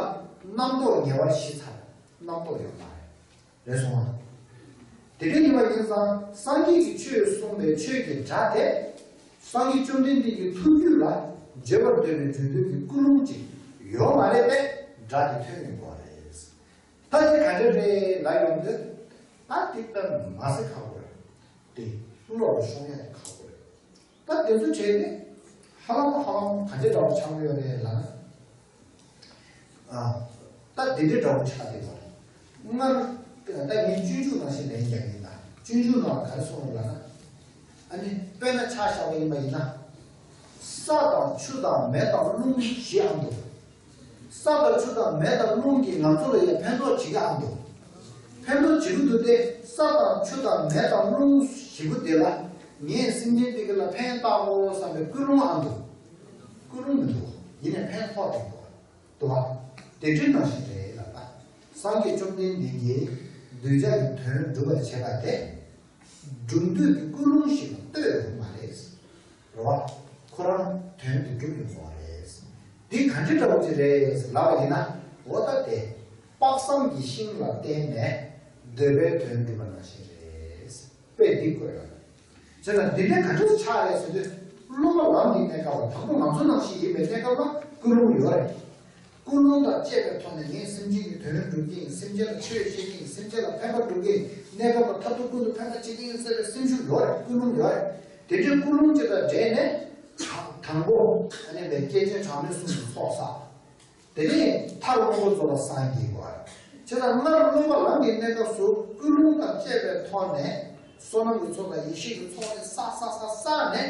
རྣམ་རྟོག་ངེས་པ་ཞིག་ཚར། རྣམ་རྟོག་ཡོད་མ་རེད། རེད་སོང་ང་། དེ་འདྲ་ཡིན་པ་ཡིན་ཙང་སངས་རྒྱས་ཀྱིས་ཆོས་གསུངས་པའི་ཆོས་ཀྱི་སྒྲ་དེ། སངས་རྒྱས་བཅོམ་ལྡན་འདས་ཀྱི་ཐུགས་རྒྱུད་ལ་བརྗོད་པར་འདོད་པའི་བརྗོད་འདོད་ཀྱི་ཀུན་སློང་ཅིག་ཡོད་མ་རེད་པས་སྒྲ་དེ་ཐོན་ཡོང་གི་རེད། ད་དེ་ག་འདྲ་རེད་ལབ་ཡོང་དུས། ད་དེ་ལྟར་མ་ཟེར་ཁག་པོ་རེད། དེ་བློ་ལ་ཤོང་ཡ་དེ་ཁག་པོ་རེད། ད་དེ་ཚོ་བྱས་ཏེ་ཧ་ལམ་ཧ་ལམ་ག་འདྲ་འདྲ་བོ་ཆགས་ཀྱི་ཡོད་རེད་ལབ་ན། ཨ། ད་འདི་འདྲའི་འདྲ་བོ་ཆགས་བསྡད་པ་རེད། སྔར་ད་ངས་སྤྱོད་འཇུག་ནང་བཞིན་ལན་རྒྱག་གི་ཡིན་ད། སྤྱོད་འཇུག་ནང་ལ་ག་རེ་གསུངས་ཡོད་ལབ་ན། ཨ་ནི་དཔེར་ན་ཆ་བཞག་པ་ཡིན་པ་ཡིན་ན། ས་དང་ཆུ་དང་མེ་དང་རླུང་བཞི་ཨང་འདུག་ས་དང་ཆུ་དང་མེ་དང་རླུང་གིས་ང་ཚོ་ལ་ཡང་ཕན་ཐོགས་བྱེད་ཀྱི་ཨང་འདུག་ཕན་ཐོགས་བྱེད་ཀྱི་འདུག་སྟེ། ས་དང་ཆུ་དང་མེ་དང་རླུང་བཞི་པོ་དེ་ལ་ངས་སེམས་ཅན་དེ་ག་ལ་ཕན་བཏགས་དགོས་བསམ་པའི་ཀུན་སློང་ཨང་འདུག་ཀུན་སློང་མི་འདུག་ཡིན་ནའི་ཕན་ཐོགས་བསྡད་འདུག་འདུག་བ། དེ་འདྲའི་ནང་བཞིན་རེད་ལབ་ན། སངས་རྒྱས་བཅོམ་ལྡན་འདས་ཀྱིས་གདུལ་བྱ་ཡི་དོན་སྒྲུབ་པར་བྱེད་པ་དེ། སྒྲུབ་འདོད་ཀྱི་ཀུན་སློང་ཞིག་ལ་ལྟོས་དགོས་མ་རེད། རེད་བ། ཁོ་རང་དོན་དེ་སྒྲུབ་ཡོང་བ་རེད། འདི་ག་འདྲ་འདྲ་བོ་ཅིག་རེད་ལབ་པ་ཡིན་ན། འོ་ད་དེ། དཔག་བསམ་གྱི་ཤིང་ལ་བརྟེན་ནས་འདོད་པའི་དོན་སྒྲུབ་པ་ནང་བཞིན་རེད། དཔེ་འདི་བཀོད་ཡོད། བྱས་ཙང་འདི་འདྲ་ག་འདྲ་ཆགས་རེད་ཟེར་དུས། སློབ་པ་ལམ་གྱི་གནས་སྐབས་ལ་དང་པོ་ང་ཚོ་ནང་བཞིན་ཡིན་པའི་གནས་སྐབས་ལ་ཀུན་སློང་ཡོད་རེད། ཀུན་སློང་དང་བཅས་པའི་ཐོག་ནས་ངས་སེམས་ཅན་གྱི་དོན་སྒྲུབ་ཀྱི་ཡིན། སེམས་ཅན་ལ་ཆོས་བཤད་ཀྱི་ཡིན། སེམས་ཅན་ལ་ཕན་པ་སྒྲུབ་ཀྱི་ཡིན། གནས་སྐབས་ལ་མཐར་ཐུག་ཀུན་ཏུ་ཕན་པ་བྱེད་ཀྱི་ཡིན་ཟེར་བའི་སེམས་ཤུགས་ཡོད་རེད། ཀུན་སློང་ཡོད་རེད། དེ་འདྲའི་ཀུན་སློང་ཅིག་དང་འབྲེལ་ནས། དང་དང་པོ་ཨ་ནི་བའི་སྐྱེས་ཆེན་གྲངས་མེད་གསུམ་གྱི་ཚོགས་བསགས། དེ་ནས་མཐར་མངོན་པར་རྫོགས་པར་སངས་རྒྱས་པ། བྱས་ཙང་སྔར་སློབ་པ་ལམ་གྱི་གནས་སྐབས་སུ་ཀུན་སློང་དང་བཅས་པའི་ཐོག་ནས་བསོད་ནམས་ཀྱི་ཚོགས་དང་ཡེ་ཤེས་ཀྱི་ཚོགས་ནི་བསགས་བསགས་བསགས་བསགས་ནས།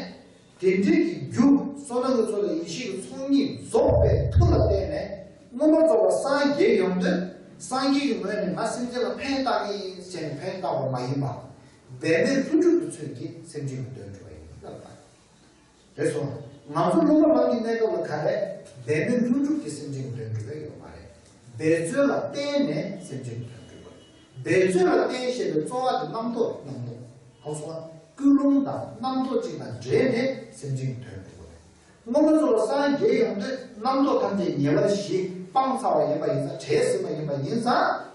དེ་འདྲའི་གི་རྒྱུ་བསོད་ནམས་ཀྱི་ཚོགས་དང་ཡེ་ཤེས་ཀྱི་ཚོགས་གཉིས་རྫོགས་པའི་མཐུ་ལ་བརྟེན་ནས་མངོན་པར་རྫོགས་པར་སངས་རྒྱས་ཡོང་དུས། སངས་རྒྱས་ཀྱི་ངོས་ནས་ང་སེམས་ཅན་ལ་ཕན་བཏགས་ངེས་ཡིན་ཟེར་ནས་ཕན་བཏགས་པ་མ་ཡིན་པ། འབད་མེད་ལྷུན་གྲུབ་ཀྱི་ཚུལ་གྱིས་སེམས་ཅན་གྱི་དོན་སྒྲུབ་པ་ཡིན་ལབ་པ། རེད་སོང་། ང་ཚོ་སློབ་པ་རང་གི་གནས་སྐབས་ལ་ག་རེ། འབད་མེད་ལྷུན་གྲུབ་ཀྱི་སེམས་ཅན་གྱི་དོན་སྒྲུབ་པ་ཡོད་མ་རེད། འབད་རྩོལ་ལ་བརྟེན་ནས་སེམས་ཅན་གྱི་དོན་སྒྲུབ་པ། འབད་རྩོལ་ལ་བརྟེན་ཞེས་པའི་རྩོལ་བ་དེ་རྣམ་རྟོག་རྣམ་རྟོག་ཧ་སོང་། ཀུན་སློང་དང་རྣམ་རྟོག་ཅིག་དང་འབྲེལ་ནས་སེམས་ཅན་གྱི་དོན་སྒྲུབ་པ་རེད། མངོན་པར་རྫོགས་པར་སངས་རྒྱས་ཡོང་དུས་རྣམ་རྟོག་ཐམས་ཅད་ཉེ་བར་ཞི་སྤངས་ཚར་བ་ཡིན་པ་ཡིན་ཙང་བྲལ་ཟིན་པ་ཡིན་པ་ཡིན་ཙང་།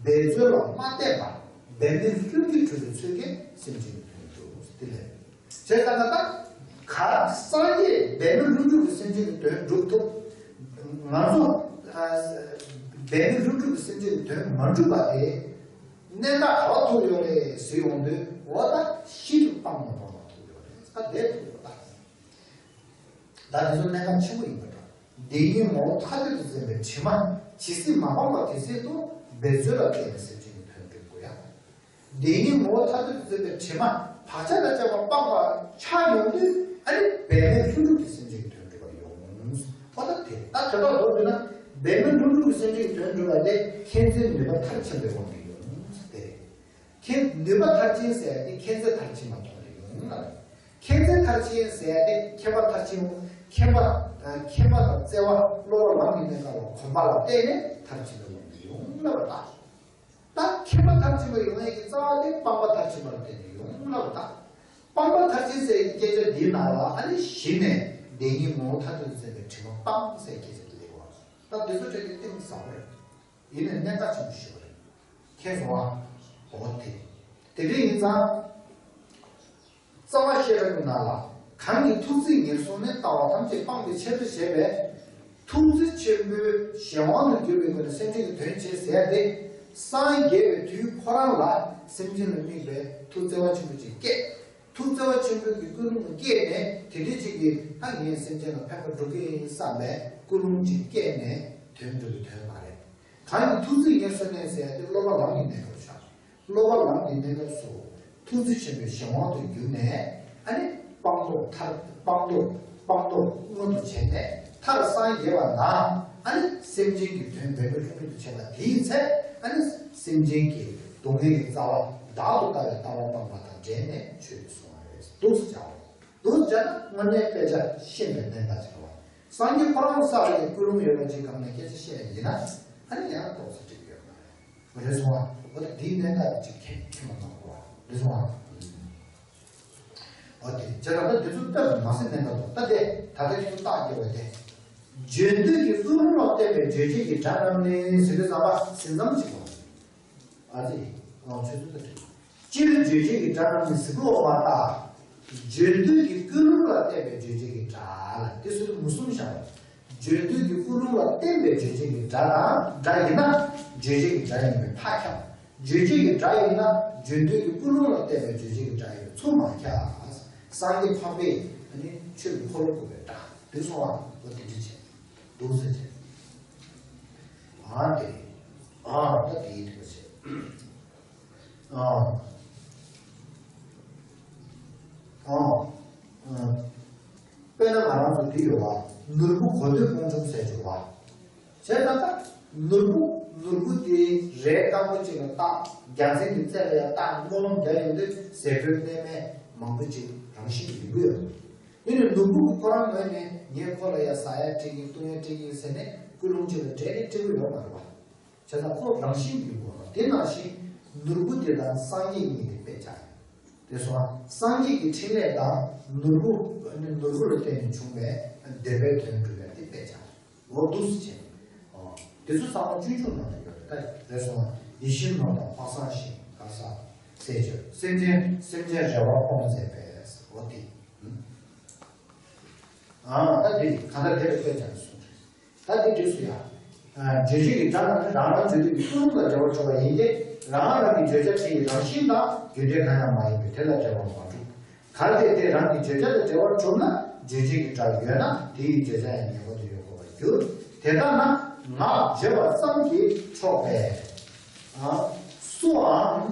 འབད་རྩོལ་ལ་མ་བརྟེན་པར་འབད་མེད་ལྷུན་གྱིས་གྲུབ་པའི་ཚུལ་གྱིས་སེམས་ཅན་གྱི་དོན་སྒྲུབ་དེ་ལས། བྱས་ཙང་ད་ལྟ་ག་སངས་རྒྱས་འབད་མེད་ལྷུན་གྲུབ་ཀྱི་སེམས་ཅན་གྱི་དོན་སྒྲུབ་ཐུབ། ང་ཚོ་ཨ་འབད་མེད་ལྷུན་གྲུབ་ཀྱི་སེམས་ཅན་གྱི་དོན་མ་འགྲུབ་པ་དེ་གནད་འགག་ག་པར་ཐུག་ཡོད་རེད་ཟེར་ཡོང་དུས། འོ་ད་གཞི་དེ་སྤངས་ནས་སྤངས་པ་ཐུག་ཡོད་རེད། ད་དེ་ཐུག་ཡོད་ད། ད་དེ་ཚོ་གནད་འགག་ཆེན་པོ་ཡིན་པ་འདྲ། བདེན་གཉིས་ངོ་བོ་ཐ་དད་དུ་འཛིན་པའི་དྲི་མ་ཇི་སྲིད་མ་སྤངས་པ་དེ་སྲིད་དུ་འབད་རྩོལ་ལ་བརྟེན་ནས་སེམས་ཅན་གྱི་དོན་སྒྲུབ་དགོས་ཡ། བདེན་གཉིས་ངོ་བོ་ཐ་དད་དུ་འཛིན་པའི་དྲི་མ་བག་ཆགས་དང་བཅས་པ་སྤངས་པ་ཆགས་ཡོང་དུས། ཨ་ནི་འབད་མེད་ལྷུན་གྲུབ་ཀྱི་སེམས་ཅན་གྱི་དོན་སྒྲུབ་པ་ཡོང་། འོ་ད་དེ་ད་དེ་དག་མདོར་བསྡུས་ན། འབད་མེད་ལྷུན་གྲུབ་ཀྱི་སེམས་ཅན་གྱི་དོན་སྒྲུབ་པ་དེ་མཁྱེན་བརྩེའི་ནུས་པ་མཐར་ཕྱིན་པའི་དབང་གིས་ཡོང་། དེ་རེད། མཁྱེན་ནུས་པ་མཐར་ཕྱིན་ཟེར་ཡ་དེ་མཁྱེན་བརྩེ་མཐར་ཕྱིན་པ་མཐོང་ནས་ཡོང་ལ། མཁྱེན་བརྩེ་མཐར་ཕྱིན་ཟེར་ཡ་དེ་མཁྱེན་པ་མཐར་ཕྱིན། མཁྱེན་པ། མཁྱེན་པ་དང་བརྩེ་བ་སློབ་པ་ལམ་གྱི་གནས་སྐབས་ལ་གོམས་པ་ལ་བརྟེན་ནས་མཐར་ཕྱིན་པའི་དབང་གིས་ཡོང་ལབ་པ་དང་། ད་མཁྱེན་པ་མཐར་ཕྱིན་པ་ཡོང་ཡ་གི་རྩ་བ་དེ་སྤངས་པ་མཐར་ཕྱིན་པ་ལ་བརྟེན་ནས་ཡོང་ལབ་པ་དང་། སྤངས་པ་མཐར་ཕྱིན་ཟེར་ཡ་གི་སྐད་ཆ་འདིའི་ནང་ལ་ཨ་ནི་གཞི་ནས་བདེན་གཉིས་ངོ་བོ་ཐ་དད་དུ་འཛིན་པའི་དྲི་མ་སྤངས་ཟེར་སྐད་ཆ་འདི་སླེབས་པ། ད་འདི་ཚོ་འཕྲད་དེ་གཏིང་ཟབ་པོ་རེད། ཡིན་ནའི་གནད་འགག་ཆེན་པོ་ཞིག་རེད། མཁྱེན་སོང་ཨ། འོ་དེ། དེ་འདྲ་ཡིན་ཙང་། རྩ་བ་བཤད་པའི་ནང་ལ། གང་གིས་ཐུགས་བརྩེ་ཉེར་བཟུང་ནས། ལྟ་བ་ཐམས་ཅད་སྤངས་པའི་ཕྱིར་དུ་ཞེས་པས། ཐུགས་བརྩེ་ཆེན་པོའི་གཞན་དབང་དུ་གྱུར་པའི་སྒོ་ནས་སེམས་ཅན་གྱི་དོན་བྱེད་ཟེར་ཡ་དེ། སངས་རྒྱས་པའི་དུས་ཁོ་རང་ལ་སེམས་ཅན་ལ་དམིགས་པའི་ཐུགས་བརྩེ་བ་ཆེན་པོ་ཅིག་སྐྱེས། ཐུགས་བརྩེ་བ་ཆེན་པོའི་གི་ཀུན་སློང་སྐྱེས་ནས་དེ་འདྲའི་ཅིག་གི་ད་ངས་སེམས་ཅན་ལ་ཕན་པ་སྒྲུབ་ཀྱི་ཡིན་བསམ་པའི་ཀུན་སློང་ཅིག་སྐྱེས་ནས་དོན་སྒྲུབ་པའི་དོན་མ་རེད། གང་ཡིན་ཐུགས་བརྩེས་ངལ་གསོ་གནས་ཟེར་ཡ་དེ་སློབ་པ་ལམ་གྱི་གནས་སྐབས་ཤར། སློབ་པ་ལམ་གྱི་གནས་སྐབས་སུ་ཐུགས་རྗེ་ཆེན་པོའི་གཞན་དབང་དུ་གྱུར་ནས་ཨ་ནི་སྤངས་རྟོགས་མཐར་སྤངས་རྟོགས་སྤངས་རྟོགས་མངོན་དུ་བྱས་ནས་མཐར་སངས་རྒྱས་པ་ན་ཨ་ནི་སེམས་ཅན་གྱི་དོན་འབད་པའི་ལྷུན་གྲུབ་ཏུ་བྱེད་པ་དེའི་ཚེ་ཨ་ནི་སེམས་ཅན་གྱི་སྡུག་བསྔལ་གྱི་རྩ་བ་བདག་ཏུ་ལྟ་བའི་ལྟ་བ་སྤངས་པ་དང་འབྲེལ་ནས་ཆོས་དེ་གསུང་བ་རེད། འདུག་སེ་བྱའོ། འདུག་སེ་བྱས་ན་དངོས་གནས་དཔེ་ཆ་ཤེས་པའི་གནད་འགག་ཆེ་བ། སངས་རྒྱས་ཁོ་རང་ས་ལ་ཡི་ཀུན་སློང་ཡོད་པ་ཅིག་གམ་ནས་སྐད་ཆ་བཤད་ཡིན་ན་ཨ་ནི་ཡང་ཏོག་ཙམ་འགྲིག་ཡོད་མ་རེད། རེད་སོང་ཨ། འོ་ད་འདིའི་གནད་འགག་ཅིག་ཁྱེད་ཁྱེད་མ་གནང་གོ་རེད་སོང་ཨ། འོ་དེ་བྱས་ད་ལྟ་འདི་ཚོ་ལྟ་བུ་མ་སེམས་གནད་འགག་ཏོ་ད་དེ་ད་ལྟ་ཁྱེད་ཚོ་རྟགས་རྒྱབ་པ་དེ། བརྗོད་འདོད་ཀྱི་ཀུན་སློང་ལ་བརྟེན་པའི་བརྗོད་བྱེད་ཀྱི་སྒྲ་རྣམས་ནི་ཟེར་དུས་ཙམ་པ་ཟིན་ཙམ་ཅིག་གོ། ཨ་ཙི། ཨོ་ཆོས་ཚུལ་དང་འབྲེལ། སྤྱིར་རྗོད་བྱེད་ཀྱི་སྒྲ་རྣམས་ནི་ཟིན་པའོ་མ་ལྟ། བརྗོད་འདོད་ཀྱི་ཀུན་སློང་ལ་བརྟེན་པའི་རྗོད་བྱེད་ཀྱི་སྒྲ་ལ་དེ་ཚུལ་མུ་གསུམ་བཞག་པ། བརྗོད་འདོད་ཀྱི་ཀུན་སློང་ལ་བརྟེན་པའི་རྗོད་བྱེད་ཀྱི་སྒྲ་དང་སྒྲ་ཡིན་ན་རྗོད་བྱེད་ཀྱི་སྒྲ་ཡིན་པས་ཕར་ཁྱབ། རྗོད་བྱེད་ཀྱི་སྒྲ་ཡིན་ན་བརྗོད་འདོད་ཀྱི་ཀུན་སློང་ལ་བརྟེན་པའི་རྗོད་བྱེད་ཀྱི་སྒྲ་ཡིན་པས་ཚུར་མ་ཁྱབ། སངས་རྒྱས་འཕགས་པས་ནི་ཆོས་ཀྱི་འཁོར་ལོ་བསྐོར་བའི་སྒྲ་དེ་སོང་བ་འོ་དེ་འདྲ་བྱས། འདུག་ཟེར་བྱས། ཨ་དེ། ཨ་ད་དེའི་དུས་བྱས། ཨ། ཨ། དཔེར་ན་ང་རང་ཚོ་འདི་ཡོད་བ། ནོར་བུ་གོ་ཐོས་དཔུང་འཇོམས་ཟེར་བྱུང་བ། བྱས་ཙང་ད་ནོར་བུ་ནོར་བུ་དེ་རས་སྐམ་པོ་ཅིག་ལ་བཏགས་རྒྱལ་མཚན་གྱི་རྩེ་ལ་ཡང་བཏགས་སྨོན་ལམ་རྒྱག་ཡོང་དུས་ཟས་གོས་གནས་མལ་མང་པོ་ཅིག་རང་བཞིན་གྱིས་ཡོང་གི་ཡོད། ཡིན་ནའི་ནོར་བུ་གི་ཁོ་རང་ངོས་ནས་ངས་ཁོ་ལ་ཡང་ཟ་ཡ་སྤྲད་ཀྱི་ཡིན་བཏུང་ཡ་སྤྲད་ཀྱི་ཡིན་ཟེར་ནས་ཀུན་སློང་གཅིག་ལ་འབྲེལ་ནས་སྤྲད་ཀྱི་ཡོད་མ་རེད་བ། བྱས་ཙང་ཁོ་རང་བཞིན་གྱིས་ཡོང་གི་ཡོད་རེད། དེ་ནང་བཞིན་ནོར་བུ་དེ་དང་སངས་རྒྱས་གཉིས་དེ་དཔེ་ཆ་རེད། དེ་སོང་ཙང་སངས་རྒྱས་ཀྱི་ཕྲིན་ལས་དང་ནོར་བུ་ནོར་བུ་ལ་བརྟེན་ནས་བྱུང་བའི་འདོད་པའི་དོན་སྒྲུབ་པ་དེ་དཔེ་ཆ་རེད། འོ་འདུག་སེ་བྱས། ཨོ། དེ་ཚོ་ཚང་མ་སྤྱོད་འཇུག་ནང་ལ་ཡོད་རེད་ད། རེད་སོང་ང་། ཡིད་བཞིན་ནོར་དང་ཕག་བཟང་ཞིང་ག་ས་ཟས་སྤྱོད་སེམས་ཅན་སེམས་ཅན་རེ་བ་སྐོང་མཛད་པས་འོ་དེ། ཨ་ད་དེ་གང་ལྟར་དེ་ལ་དཔེ་ཀྱང་གསུངས་རེད། ད་དེ་དུས་སུ་ཡང་། རྗོད་བྱེད་ཀྱི་སྒྲ་རྣམས་ནི་རང་རང་བརྗོད་འདོད་ཀྱི་ཀུན་སློང་དང་འབྲེལ་བར་གྱུར་པ་ཡིན་ཏེ་རང་རང་གི་བརྗོད་བྱ་དེ་ཡི་རང་བཞིན་དང་རྒྱུ་འབྲས་གང་ཡང་མ་ཡིན་པས་དེ་ལ་འབྲེལ་བ་མ་གྲུབ། གལ་ཏེ་དེ་རང་གི་བརྗོད་བྱ་དང་འབྲེལ་བར་གྲུབ་ན་རྗོད་བྱེད་ཀྱི་སྒྲ་ཡོད་ན་དེ་ཡི་བརྗོད་བྱ་ཡང་ངེས་པར་དུ་ཡོད་དགོས་པར་འགྱུར། དེ་ལྟ་ན་ངག་བརྗོད་པ་ཙམ་གྱིས་ཆོག་པས། སུའང་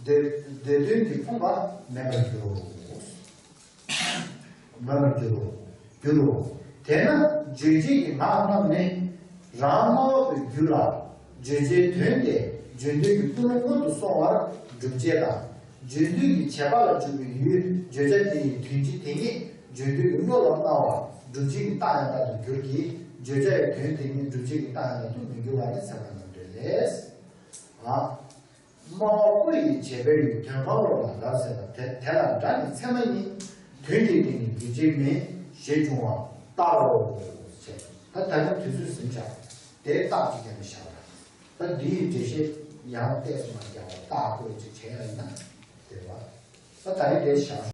འདོད་འདོད་དོན་གྱི་ཕོངས་པ་མེད་པར་འགྱུར་རོ། མེད་པར་འགྱུར་རོ། འགྱུར་རོ། དེས་ན་རྗོད་བྱེད་ཀྱི་ངག་རྣམས་ནི་རང་སྨྲ་བ་པོའི་རྒྱུད་ལ་བརྗོད་བྱའི་དོན་དེ་བརྗོད་འདོད་ཀྱི་ཀུན་སློང་སྔོན་དུ་སོང་བར་སྒྲུབ་བྱེད་དང་། བརྗོད་འདོད་ཀྱི་བྱེད་པ་ལ་འཇུག་པའི་ཡུལ་བརྗོད་བྱ་དེ་ཡི་དོན་སྤྱི་དེ་ཉིད་བརྗོད་འདོད་ཀྱི་བློ་ལ་སྨྲ་བ་སྒྲུབ་བྱེད་ཀྱི་རྟགས་ཡང་དག་ཏུ་འགྱུར་གྱི། བརྗོད་བྱ་ཡི་དོན་དེ་ཉིད་སྒྲུབ་བྱེད་ཀྱི་རྟགས་ཡང་དག་ཏུ་མི་འགྱུར་བ་ནི་ཚད་མ་རྣམ་འགྲེལ་ལས། ཨ། སྨྲ་བ་པོ་ཡི་བྱེད་པའི་ཡུལ་དོན་གང་བློ་ལ་འདག་ཟེར་བ་དེ་དེ་ལ་སྒྲ་ནི་ཚད་མ་ཉིད། དོན་དེ་དེ་ནི་རྒྱུ་ཅན་མིན་ཞེས་འབྱུང་བ་ལྟར་རོ། ཞེས་ད་ད་ལྟ་དུས་ཚོད་ཟིན་བྱ་དེ་རྟགས་ཀྱི་རྒྱན་དུ་བཞག་པ། ད་འདི་ཡི་འགྲེལ་བཤད་ཡང་ཏོག་ཙམ་མ་རྒྱག་པར་རྟགས་བཀོད་ཅིག་བྱས་ཡ་ཡིན་ན་དེ་བ། ད་ད་རེས་དེ་བཞག